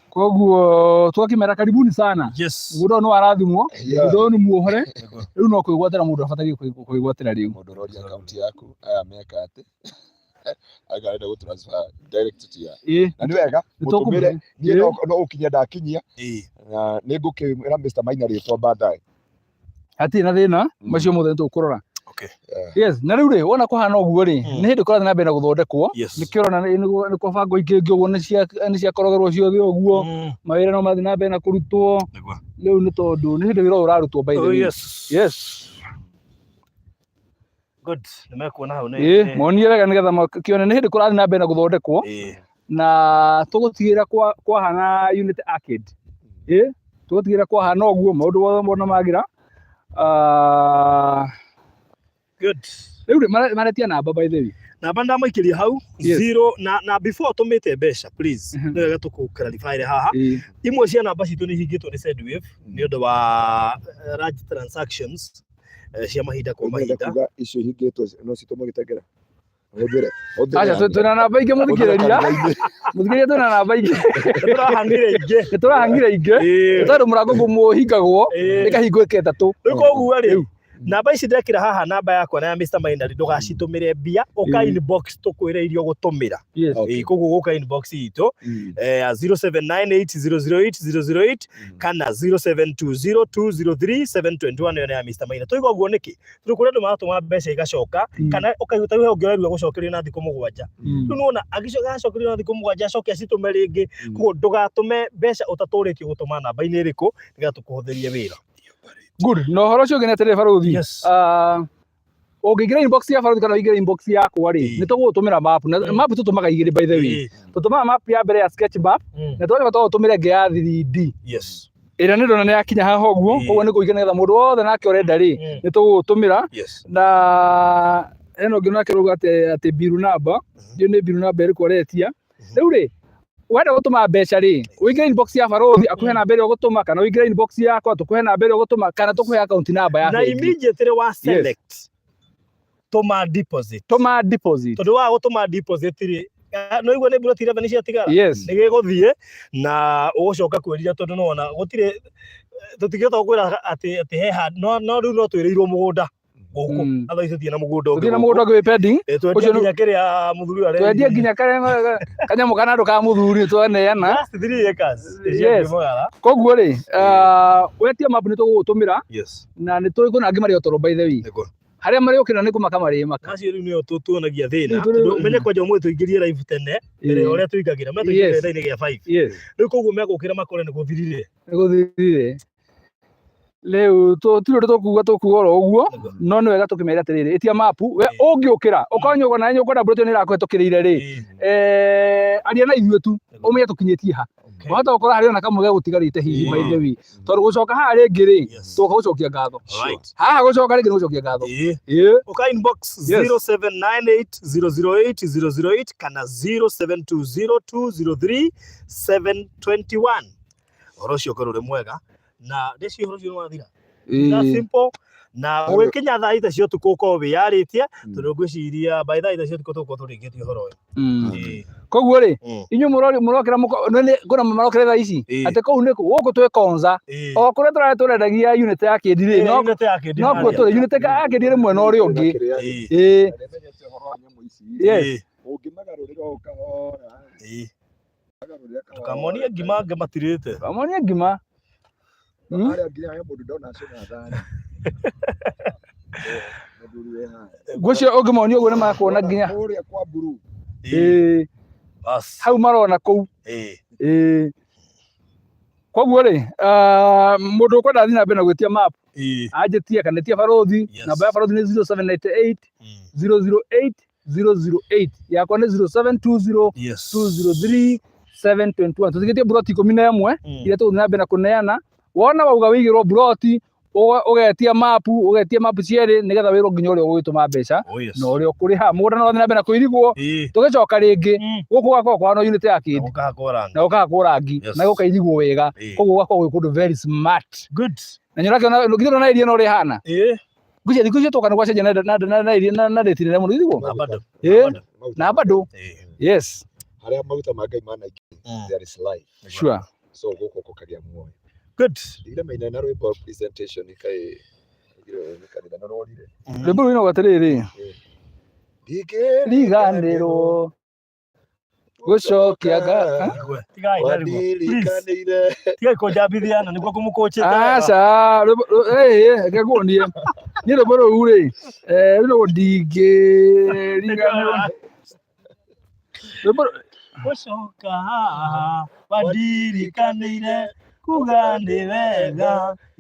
Koguo twakĩmera karibuni sana. Yes. Mũgũnda ũyũ nĩ warathimwo, Yeah. mũgũnda ũyũ nĩ muohore, rĩu no kwĩgwatĩra mũndũ abataire kwĩgwatĩra rĩu. Mũndũ ũroria akaunti yaku aya meka atĩ anga arenda gũ transfer direct to ya. Ĩĩ. Na nĩ wega Nĩ tũkũmũhe. mũtũmĩre niĩ no gũkinyia ndakinyia Ĩĩ. na nĩ ngũkĩra Mr. Maina rĩtwa baadaye. Hatirĩ na thĩna, macio mothe nĩ tũkũrora. Okay. Okay. Yes, na rĩu rĩ, wona kũhana ũguo rĩ, nĩ hĩndĩ kũrathiĩ na mbere na gũthondekwo. Nĩkĩo ũrona nĩ kwabangwo ikĩngĩ ũguo, nĩ ciakorogerwo ciothe ũguo, mawĩra no marathiĩ na mbere na kũrutwo. Rĩu nĩ tondũ nĩ hĩndĩ wĩra ũyũ ũrarutwo, by the Oh, way. yes. Yes. Good. Nĩ mekuona hau nĩ. Ĩĩ, monie wega nĩgetha makĩone nĩ hĩndĩ kũrathiĩ na mbere na gũthondekwo. Na tũgũtigĩrĩra kwahana Unity Arcade. Ĩĩ, tũgũtigĩrĩra kwahana ũguo maũndũ mothe mona magira. Ah, Good. Rĩu rĩ, maretia namba, by the way. Namba ndamaikĩria hau. Zero na before tũmĩte mbeca, please, nĩ wega tũkũ clarify haha. Imwe cia namba citũ nĩ ihingĩtwo nĩ Sendwave nĩ ũndũ wa large transactions cia mahinda kwa Ũngĩenda mahinda. Kuga icio ihingĩtwo no citũmwo gĩtengera. Hũthĩre. Hũthĩre. Aca, twĩna namba ingĩ, mũthikĩrĩria. Mũthikĩrĩria, twĩna namba ingĩ. Nĩ tũrahang'ire ingĩ. Nĩ tũrahang'ire ingĩ. Nĩ tondũ mũrango ũhingagwo ĩkahingwo ĩka ĩtatũ. Rĩu koguo rĩ, namba ici ndekĩra haha, namba yakwa na ya Mr. Mainari, ndũgacitũmĩre mbia, ũka inbox tũkwĩre iria ũgũtũmĩra. Ĩĩ, koguo gũka inbox itũ ya 0798008008 kana 0720203721, ĩyo nĩ ya Mr. Maina. Tũiga ũguo nĩkĩ? Tondũ kũrĩ andũ maratũma mbeca igacoka, kana ũkaigua ta rĩu he ũngĩ ũrerwo gũcokerio na thikũ 7. Rĩu nĩwona agacokerio na thikũ 7, acoke acitũme rĩngĩ. Koguo ndũgatũme mbeca ũtatũrĩtio gũtũma namba-inĩ ĩrĩkũ, nĩgetha tũkũhũthĩrie wĩra. Good. Na ũhoro ũcio ũngĩ nĩ atĩrĩrĩ, barũthi. Yes. Ah, ũngĩingĩra inbox ya barũthi kana ũingĩre inbox yakwa rĩ, nĩ tũgũgũtũmĩra map. Na map tũtũmaga igĩrĩ, by the way. Tũtũmaga map ya mbere ya sketch map, na tũgacoka tũgũtũmĩra ĩngĩ ya 3D, ĩrĩa nĩ ndona nĩ yakinya haha ũguo. Koguo nĩ kũingĩra nĩgetha mũndũ wothe nake ũrenda rĩ, nĩ tũgũgũtũmĩra. Na hena ũngĩ nake ũrauga atĩ bill number, ndiũĩ nĩ bill number ĩrĩkũ aretia. Rĩu rĩ, wenda gũtũma mbeca rĩ, ũingĩre inbox ya barũthi akũhe namba ĩrĩa ũgũtũma, kana ũingĩre inbox yakwa tũkũhe namba ĩrĩa ũgũtũma, kana tũkũhe account number ya Na bengi. immediately wa select tũma deposit. Tũma deposit. Tondũ wa gũtũma deposit rĩ, no igua nĩ mburoti 11 ciatigara. Nĩ gĩgũthiĩ na ũgũcoka kwĩrira, tondũ nĩwona gũtirĩ, tũtingĩhota gũkwĩra atĩ he handũ, no rĩu no twĩrĩirwo mũgũnda gũkũ. Na thaa ici tũtirĩ na mũgũnda ũngĩ Tũtirĩ na gũkũ. Mũgũnda ũngĩ wĩ pending. Twendie Ũcio nginya kĩrĩa mũthuri ũyũ twendie arendire. Nginya karĩa kanyamũ kana andũ ka mũthuri twaneana. Just 3 acres cia Kĩmũgara. Koguo rĩ, ah, wetia map nĩ tũgũgũtũmĩra. Na nĩ tũĩ kwĩna angĩ marĩ o toro, by the way. Harĩa marĩũkĩra nĩ kũmaka marĩmaka. Acio rĩu nĩo tuonagia thĩna, Rĩu tũrĩ- tondũ ũmenye kwanja ũmũthĩ tũingĩrie live tene mbere ya ũrĩa tũingagĩra, me tũingĩrie thaa-inĩ gĩa 5. Rĩu koguo megũkĩra makore nĩ gũthirire. Nĩ gũthirire. Rĩu tũtirĩ ũndũ tũkuga, tũkuga oro ũguo. No nĩ wega tũkĩmera atĩrĩrĩ, ĩtia mapu we ũngĩũkĩra ũkorwo nyũkwa na nyũkwenda mbũrũ ĩyo nĩ ĩrakũhetũkĩrĩire rĩ, aria na ithuĩ tu ũmenye tũkinyĩtie ha. Wahota gũkora harĩ ona kamwe gegũtigarĩte hihi, by the way, tondũ gũcoka haha rĩngĩ rĩ, tũgoka gũcokia ngatho. Haha gũcoka rĩngĩ nĩ gũcokia ngatho. Ũka inbox 0798008008 kana 0720203721. Ũhoro ũcio ũkorwo ũrĩ mwega, na ndĩcio ũhoro ũcio nĩ wathira. That simple. Na ũgĩkinya thaa 6 cia ũtukũ ũkorwo wĩyarĩtie, tondũ ngwĩciria by thaa 6 cia ũtukũ tũgũkorwo tũrĩkĩtie ũhoro ũyũ. Koguo rĩ, inyuĩ mũrokĩra kwĩna marokĩra thaa ici atĩ kũu nĩ kũ gũkũ twĩ Konza, o kũrĩa tũrarĩ tũrendagia unit ya kĩndi rĩ, no Unit ya kĩndi no kuo harĩa. tũrĩ. Unit ya kĩndi ĩrĩ mwena ũrĩa ũngĩ. Nĩmenyete ũhoro wa nyamũ ici. Ũngĩmagarũrĩra o kahora, magarũrĩra kahora. Ndũkamonie ngima angĩ matirĩte. Amonie ngima. Harĩa nginya he mũndũ ndona acũna thani. Mũthuri wĩ haha. Ngwĩciria ũngĩmonia ũguo nĩ makuona nginya Kũrĩa kwa mburu. Bas. Hau marona kũu. Ĩĩ, koguo rĩ, ah, mũndũ ũkwenda athiĩ na mbere na gwĩtia map, anjĩtie kana ĩtie barũthi. Namba ya barũthi nĩ 0798 008 008, yakwa nĩ 0720 203 721. Tũtigĩtie mburoti 11 iria tũgũthiĩ na mbere na kũneana. Wona wauga wĩigĩrwo mburoti, ũgetia mapu, ũgetia mapu cierĩ nĩgetha wĩrwo nginya ũrĩa ũgũgĩtũma mbeca na ũrĩa ũkũrĩha. Mũgũnda no ũrathiĩ na mbere na kũirigwo. Tũgĩcoka rĩngĩ gũkũ gũgakorwo kũhana unit ya kĩndi. Gũkahakwo rangi. Na gũkahakwo rangi. Na gũkairigwo wega. Koguo gũgakorwo gwĩ kũndũ very smart. Na nyorakĩona githĩ ndũrona area ĩno ũrĩa ĩhana? Ngwĩciria thikũ icio twoka nĩ gwacenjia na area na rate nene mũno ithiguo. Na bado. Ĩĩ. Bado. Na bado. Yes. Harĩa maguta ma Ngai manaingĩ, there is life. So gũkũ gũkagĩa muoyo. Ndigire maina na rwĩmbo presentation kaĩ nĩ kanitha nĩ rworire. Rwĩmbo rũu rũinagwo atĩrĩrĩ: Ndingĩriganĩrwo riganĩrwo gũcokia nga Tigai na rĩmwe. Please. Wandirikanĩire. Tigai kũnjambithia na nĩguo ngũmũkũnjĩte wega. Aca, rwĩmbo ĩĩ, reke nguonie. Niĩ rwĩmbo rũu rĩ, eh, rũu nĩguo ndingĩriganĩrwo. Rwĩmbo Gũcoka haha wandirikanĩire kuga nĩ wega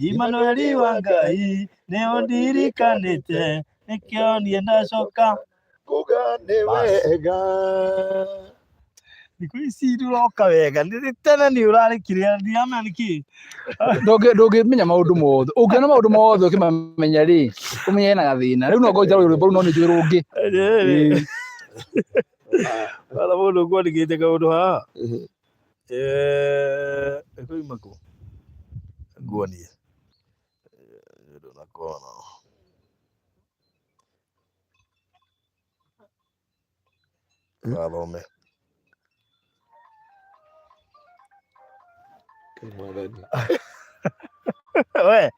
Imanueli wa Ngai nĩ ũndirikanĩte nĩkĩo niĩ ndacoka Kuga nĩ wega. Thikũ ici ndũroka wega nĩ tene nĩ ũrarĩ kĩrĩa ndiramenya nĩkĩ Ndũngĩmenya maũndũ mothe. Ũngĩona maũndũ mothe ũkĩmamenya rĩ, ũmenye hena gathĩna. Rĩu no ngorwo itarĩ rwĩmbo rũu no nĩ njũĩ rũngĩ. Ĩĩ. Wala mũndũ ũkwandĩkĩte kaũndũ haha. Eh, ĩkoima kũ? Nguonie. Ndũnakona. Gathome. Mwathani. We,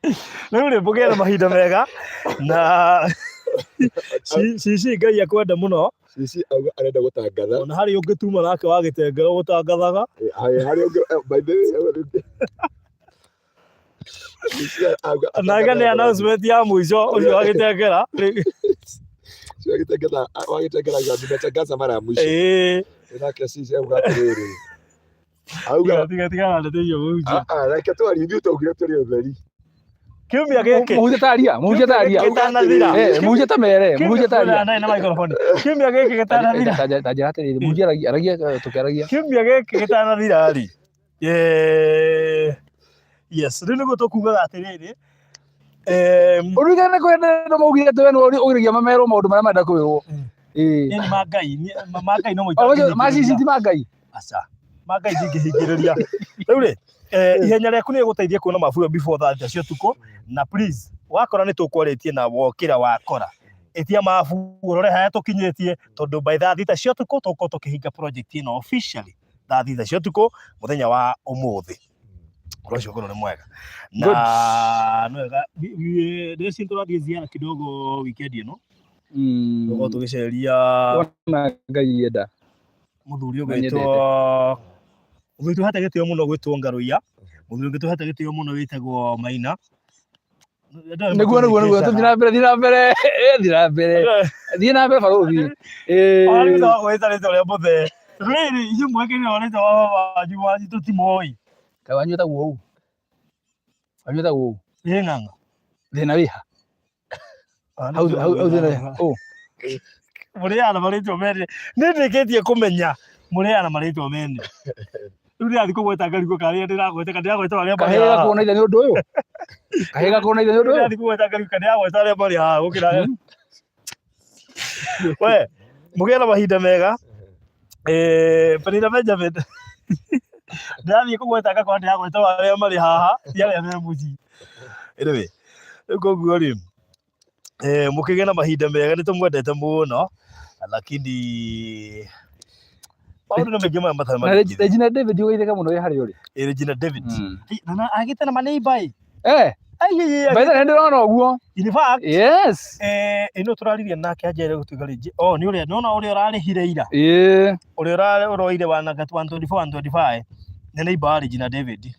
rĩu rĩ mũgĩe na mahinda mega na cici Ngai akwenda mũno. Cici auga arenda gũtangatha. Ona harĩ ũngĩtuma nake wa gĩtengero gũtangathaga. Harĩ ũngĩ, by the way, Nake nĩ announcement ya mũico ũcio wa gĩtengera. Wa gĩtengera nimetangaza mara ya mwisho. Ĩĩ. Nake sisi auga atĩrĩrĩ. Auga Tiga tiga na ndeto icio mũhunjia. Ah, ah, reke twarie ithuĩ twaugire tũrĩ ũtheri. Kiumia gĩkĩ. Mũhunjia taria, mũhunjia taria. Gĩtanathira. Eh, mũhunjia ta mere, mũhunjia taria. Ndarĩ na microphone. Kiumia gĩkĩ gĩtanathira. Ta njĩra atĩrĩrĩ, mũhunjia aragia, aragia tũkĩaragia. Kiumia gĩkĩ gĩtanathira rĩ. Eh, yes, rĩu nĩguo tũkugaga atĩrĩrĩ. Ũririkane kũrĩa ndĩrenda maugire atĩ we nĩwe ũgiragia mamerwo maũndũ marĩa marenda kwĩrwo. Ĩĩ. Niĩ nĩ ma Ngai, ma Ngai no O, macio- ma cici ti ma Ngai. Aca. Ma Ngai ndingĩhingĩrĩria. Rĩu rĩ, ihenya rĩaku nĩ rĩgũteithia kuona mabu ĩyo before thaa thita cia ũtukũ na please wakora nĩ tũkwarĩtie na wokĩra wakora ĩtia mabu ũrore harĩa tũkinyĩtie tondũ by thaa thita cia ũtukũ tũgũkorwo tũkĩhinga project ĩno officially thaa thita cia ũtukũ mũthenya wa ũmũthĩ. Ũhoro ũcio ũkorwo nĩ mwega. Na nĩ wega ndĩreciria tũrathiĩ ziara kidogo weekend ĩno. Tũgũkorwo tũgĩceria Wona Ngai enda. Mũthuri Na ũgwĩtwo nyendete. Mũthuri tũhete gĩtĩo mũno gwĩtwo Ngarũiya. Mũthuri ũngĩ tũhete gĩtĩo mũno wĩtagwo Maina. Nĩguo nĩguo nĩguo tũthiĩ na mbere thiĩ na mbere eh, thiĩ na mbere thiĩ na mbere barũthi. Eh. Gwĩta rĩtwa rĩa mũthee. Rĩrĩ inyuĩ mwekĩrire rĩtwa wa baba wanyu wanyu tũtimoĩ. Kaĩ wanyu wĩtagwo ũũ? Wanyu wĩtagwo ũũ? Ĩ ng'ang'a. Thĩna wĩha? Hau hau hau thĩna wĩha? Ũũ. Mũrĩaga na marĩtwa mene. Nĩ ndĩkĩtie kũmenya mũrĩaga na marĩtwa mene. Rĩu ndĩrathiĩ kũgweta ngarigwo karĩa ndĩragweta kana ndĩragweta arĩa marĩ Kahĩĩ haha. gakuona ithe nĩ ũndũ ũyũ? Kahĩĩ gakuona ithe nĩ ũndũ ũyũ? Ndĩrathiĩ kũgweta ngarigwo kana ndĩragweta arĩa marĩ haha gũkĩra We, mũgĩe na mahinda mega. Eh, Penina Benjamin. Ndĩrathiĩ kũgweta ngakora ndĩragweta arĩa marĩ haha, ti arĩa me mũciĩ. Anyway, rĩu koguo rĩ, eh, mũkĩgĩe na mahinda mega nĩ tũmwendete mũno, lakini maũndũ nĩ maingĩ maya matarĩ Na marĩkithie. Regina David ũgeithĩka mũno wĩ harĩa ũrĩ. Eh, Regina David. Mm. Ai, na na agĩte na maneiba ĩ. Eh, Ai, ai, ai, by the way ndĩrona ũguo. In fact, Yes. eh, ĩno tũraririe nake anjere gũtuĩka rĩngĩ. Oh, nĩ ũrĩa, nĩwona ũrĩa ũrarĩhire ira. Ĩĩ. Ũrĩa ũroire wa 124 125 nĩ neighbor wa Regina David.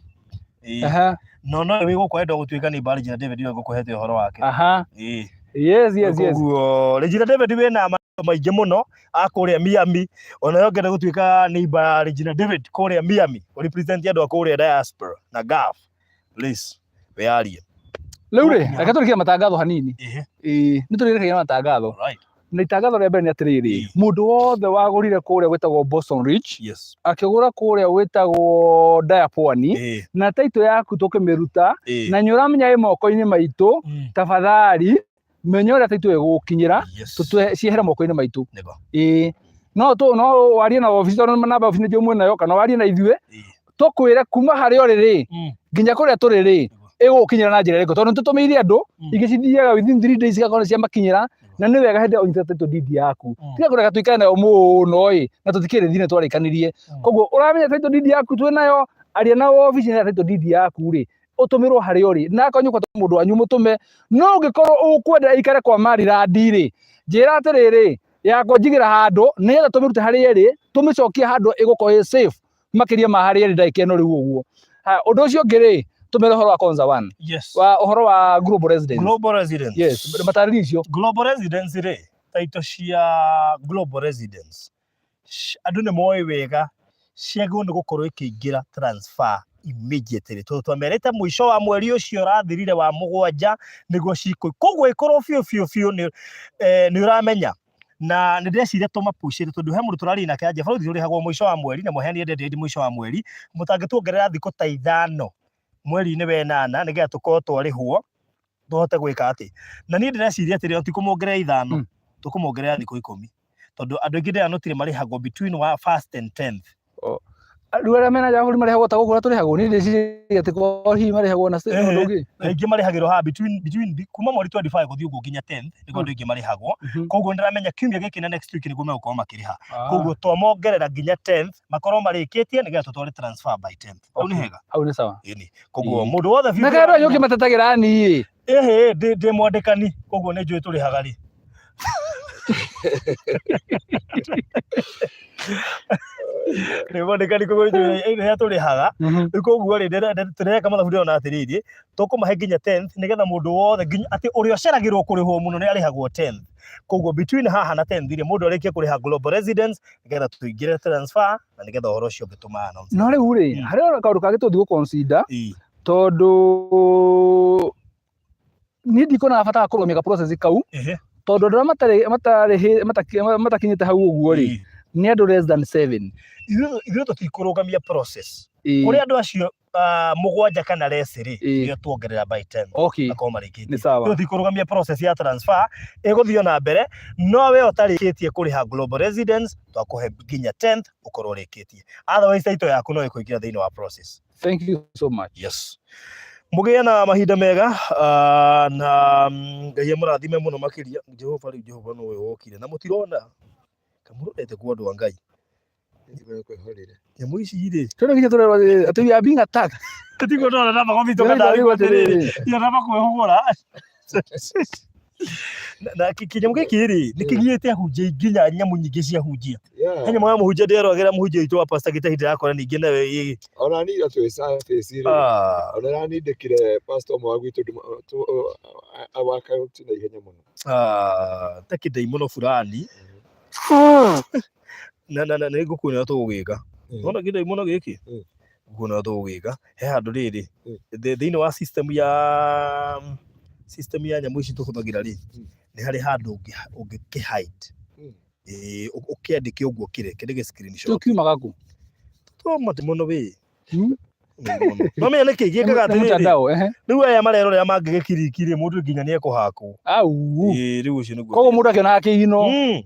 Ĩĩ. Aha. No no wĩ gũkũ enda gũtuĩka neighbor wa Regina David ũrĩa ngũkũhete ũhoro wake. Aha. Ĩĩ. Yes. Koguo Regina David wĩna maũndũ maingĩ mũno a kũrĩa Miami. Ona we ũngĩenda gũtuĩka neighbor ya Regina David kũrĩa Miami, ũ represent andũ a kũrĩa diaspora na Gulf. Please, wĩyarie. Rĩu rĩ, reke tũrĩkie matangatho hanini. Ĩĩ. Ĩĩ, nĩ tũrĩrĩkagia matangatho. Right. Na itangatho rĩa mbere nĩ atĩrĩrĩ, mũndũ wothe wagũrire kũrĩa gwĩtagwo Boston Ridge, Yes. akĩgũra kũrĩa gwĩtagwo Diapwani, Ĩĩ. na taitũ yaku tũkĩmĩruta, Ĩĩ. na nĩ ũramenya ĩ moko-inĩ maitũ, tafadhali menya ũrĩa taitũ ĩgũgũkinyĩra, Yes. tũtwe ciehere moko-inĩ maitũ. Nĩguo. Ĩĩ. No tũ no warie na obici tondũ namba ya obici nĩ njũĩ mwĩ nayo kana warie na ithuĩ, tũkwĩre kuma harĩa ũrĩ rĩ, nginya kũrĩa tũrĩ rĩ, ĩgũgũkinyĩra na njĩra ĩrĩkũ tondũ nĩtũtũmĩire andũ ingĩ cithiaga within 3 days igakorwo nĩ ciamakinyĩra na nĩ wega hĩndĩ ĩyo ũnyitĩte title deed yaku tiga kũreka tũikare nayo mũno ĩ na tũtikĩrĩ thirĩ twarĩkanirie koguo ũramenya title deed yaku twĩ nayo aria na wabici na title deed yaku rĩ ũtũmĩrwo harĩa ũrĩ na akorwo nyũkwa mũndũ wanyu mũtũme no ũngĩkorwo ũkwenda ĩikare kwa marirandi rĩ njĩra atĩrĩrĩ yakwa njigĩra handũ nĩgetha tũmĩrute harĩa ĩrĩ tũmĩcokie handũ ĩgũkorwo ĩ safe makĩria ma harĩa ĩrĩ ndagĩka ĩno rĩu ũguo. Haya, ũndũ ũcio ũngĩ rĩ, Tũmere ũhoro wa Konza One. Yes. Wa ũhoro wa Global Residence. Global Residence. Yes, matarĩrie icio. Global Residence rĩ, taito cia Global Residence andũ nĩ moĩ wega ciagĩrĩirwo nĩ gũkorwo ikĩingĩra transfer immediately tondũ twamerĩte mũico wa mweri ũcio ũrathirire wa mũgwanja nĩguo cikũ koguo ĩkorwo biũ biũ biũ nĩ nĩ ũramenya na nĩ ndĩreciria tũmapucĩre tondũ he mũndũ tũraria nake anja bũrũri tũrĩhagwo mũico wa mweri na mũheani endete mũico wa mweri mũtangĩtuongerera thikũ ta ithano mweri-inĩ wa ĩnana nĩgetha tũkorwo twarĩhwo tũhote gwĩka atĩ na niĩ ndĩreciria atĩrĩ ti kũmongerera ithano tũkũmongerera thikũ ikũmi tondũ andũ aingĩ ndĩranotire marĩhagwo between wa first and tenth. Rĩu arĩa mena nja bũrũri marĩhagwo ta gũkũ ũrĩa tũrĩhagwo niĩ ndĩciragia atĩ kwao hihi marĩhagwo na ũndũ ũngĩ. Aingĩ marĩhagĩrwo haha between kuma mweri 25 gũthiĩ ũguo nginya 10th nĩguo andũ aingĩ marĩhagwo. Koguo ndĩramenya kiumia gĩkĩ na next week nĩguo megũkorwo makĩrĩha. Koguo twamongerera nginya 10th makorwo marĩkĩtie nĩgetha tũtware transfer by 10th. Hau nĩ hega. Hau nĩ sawa. Ĩni. Koguo mũndũ wothe biũ. Na kaĩ andũ anyu ũkĩmatetagĩra niĩ? Ĩhĩ, ndĩ mwandĩkani koguo nĩ njũĩ tũrĩhaga rĩ. Ndĩ mwandĩkani koguo nĩ njũĩ rĩrĩa tũrĩhaga. Rĩu koguo rĩ, tũreka mathabu ndĩrona atĩrĩrĩ, tũkũmahe nginya 10th nĩgetha mũndũ wothe nginya atĩ ũrĩa ũceragĩrwo kũrĩhwo mũno nĩ arĩhagwo 10th. Koguo between haha na 10th rĩ, mũndũ arĩkie kũrĩha Global Residence nĩgetha tũingĩre transfer na nĩgetha ũhoro ũcio ũngĩ tũma announce. No rĩu rĩ, harĩ o kaũndũ kangĩ tũthiĩ gũ consider tondũ niĩ ndikuona bata wa kũrũgamia ga process kau tondũ andũ arĩa matarĩ matarĩ matakinyĩte hau ũguo rĩ nĩ andũ less than 7. Ithuĩ tũtikũrũgamia process. Kũrĩ andũ acio mũgwanja kana less rĩ, nĩo tuongerera by 10 makorwo marĩkĩtie. Nĩ sawa. Tũtikũrũgamia process ya transfer, ĩgũthiĩ o na mbere, no we ũtarĩkĩtie kũrĩha Global Residence twakũhe nginya 10th ũkorwo ũrĩkĩtie. Otherwise title yaku no ĩkũingĩra thĩinĩ wa process. Thank you so much. Yes. Mũgĩe na mahinda mega na Ngai amũrathime mũno makĩria. Jehova rĩu Jehova nowe wokire na mũtirona kamũrorete kwa andũ a Ngai. Nyamũ ici rĩ Tũrĩ nginya tũrerwo atĩ we are being attacked. Tũtigwo ndona namba gobitũ kana atĩrĩrĩ ira namba kwĩhũgũra. Na kĩnyamũ gĩkĩ rĩ nĩ kĩgiĩte ahunjia nginya nyamũ nyingĩ cia hunjia. He nyamũ ya mũhunjia ndĩrerogera mũhunjia witũ wa Pastor Gĩtahi ndĩrakora ningĩ nayo ĩ Ona niĩ ira twĩ service rĩ, ona ĩranindĩkire pastor ũmwe wa gwitũ wa kaunti na ihenya mũno. Ta kĩndaimono fulani na na na nĩ ngũkuonia ũrĩa tũgũgĩka. Wona kĩndaimono gĩkĩ? Ngũkuonia ũrĩa tũgũgĩka. He handũ rĩrĩ thĩinĩ wa system ya system ya nyamũ ici tũhũthagĩra rĩ, nĩ harĩ handũ ũngĩkĩ hide. Ũkĩandĩke ũguo kĩrĩ kĩrĩ gĩ screenshot. Kĩu kiumaga kũ? Tũmati mũno wĩ. No menya nĩkĩ gĩkaga Nĩ atĩrĩrĩ. mũtandao, ehe. Rĩu aya marerorera mangĩgĩkiriki rĩ, mũndũ nginya nĩ ekũhakwo. Au. Ĩĩ, rĩu ũcio nĩguo. Koguo mũndũ akĩonaga kĩino.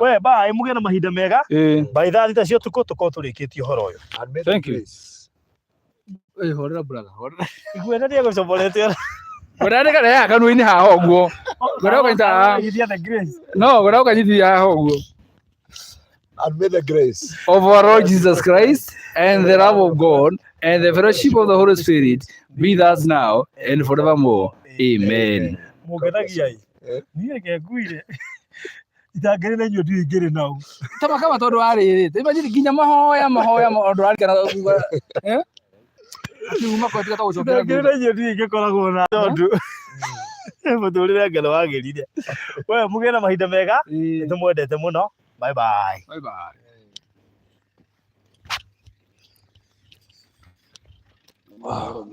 We bye, mũgĩe na mahinda mega. By thaa thita cia ũtukũ tũkorwo tũrĩkĩtie ũhoro ũyũ. Thank you. Ĩĩ, horera brother, horera. Iguĩra nĩ egũcoborete. Ngwenda nĩ karehaga kanua-inĩ haha ũguo. Ngwenda ũkanyita haha. No, ngwenda ũkanyitithia haha ũguo. And may the grace of our Lord Jesus Christ and the love of God and the fellowship of the Holy Spirit be with us now and forevermore. Amen. Mũngenagia ĩ. Niĩ reke nguire. Itangĩrĩ na inyuĩ ndiũĩ ingĩrĩ nau. Tama kama tondũ wa rĩrĩ, imagine nginya mahoya mahoya ũndũ arikana kuga. Akiuma kwa tiga tũgũcokera. Itangĩrĩ na inyuĩ ndiũĩ ingĩkoragwo na tondũ mũtũrĩre ngano wagĩrire. We mũgĩe na mahinda mega, nĩ tũmwendete mũno. Bye bye. Bye bye. Wow.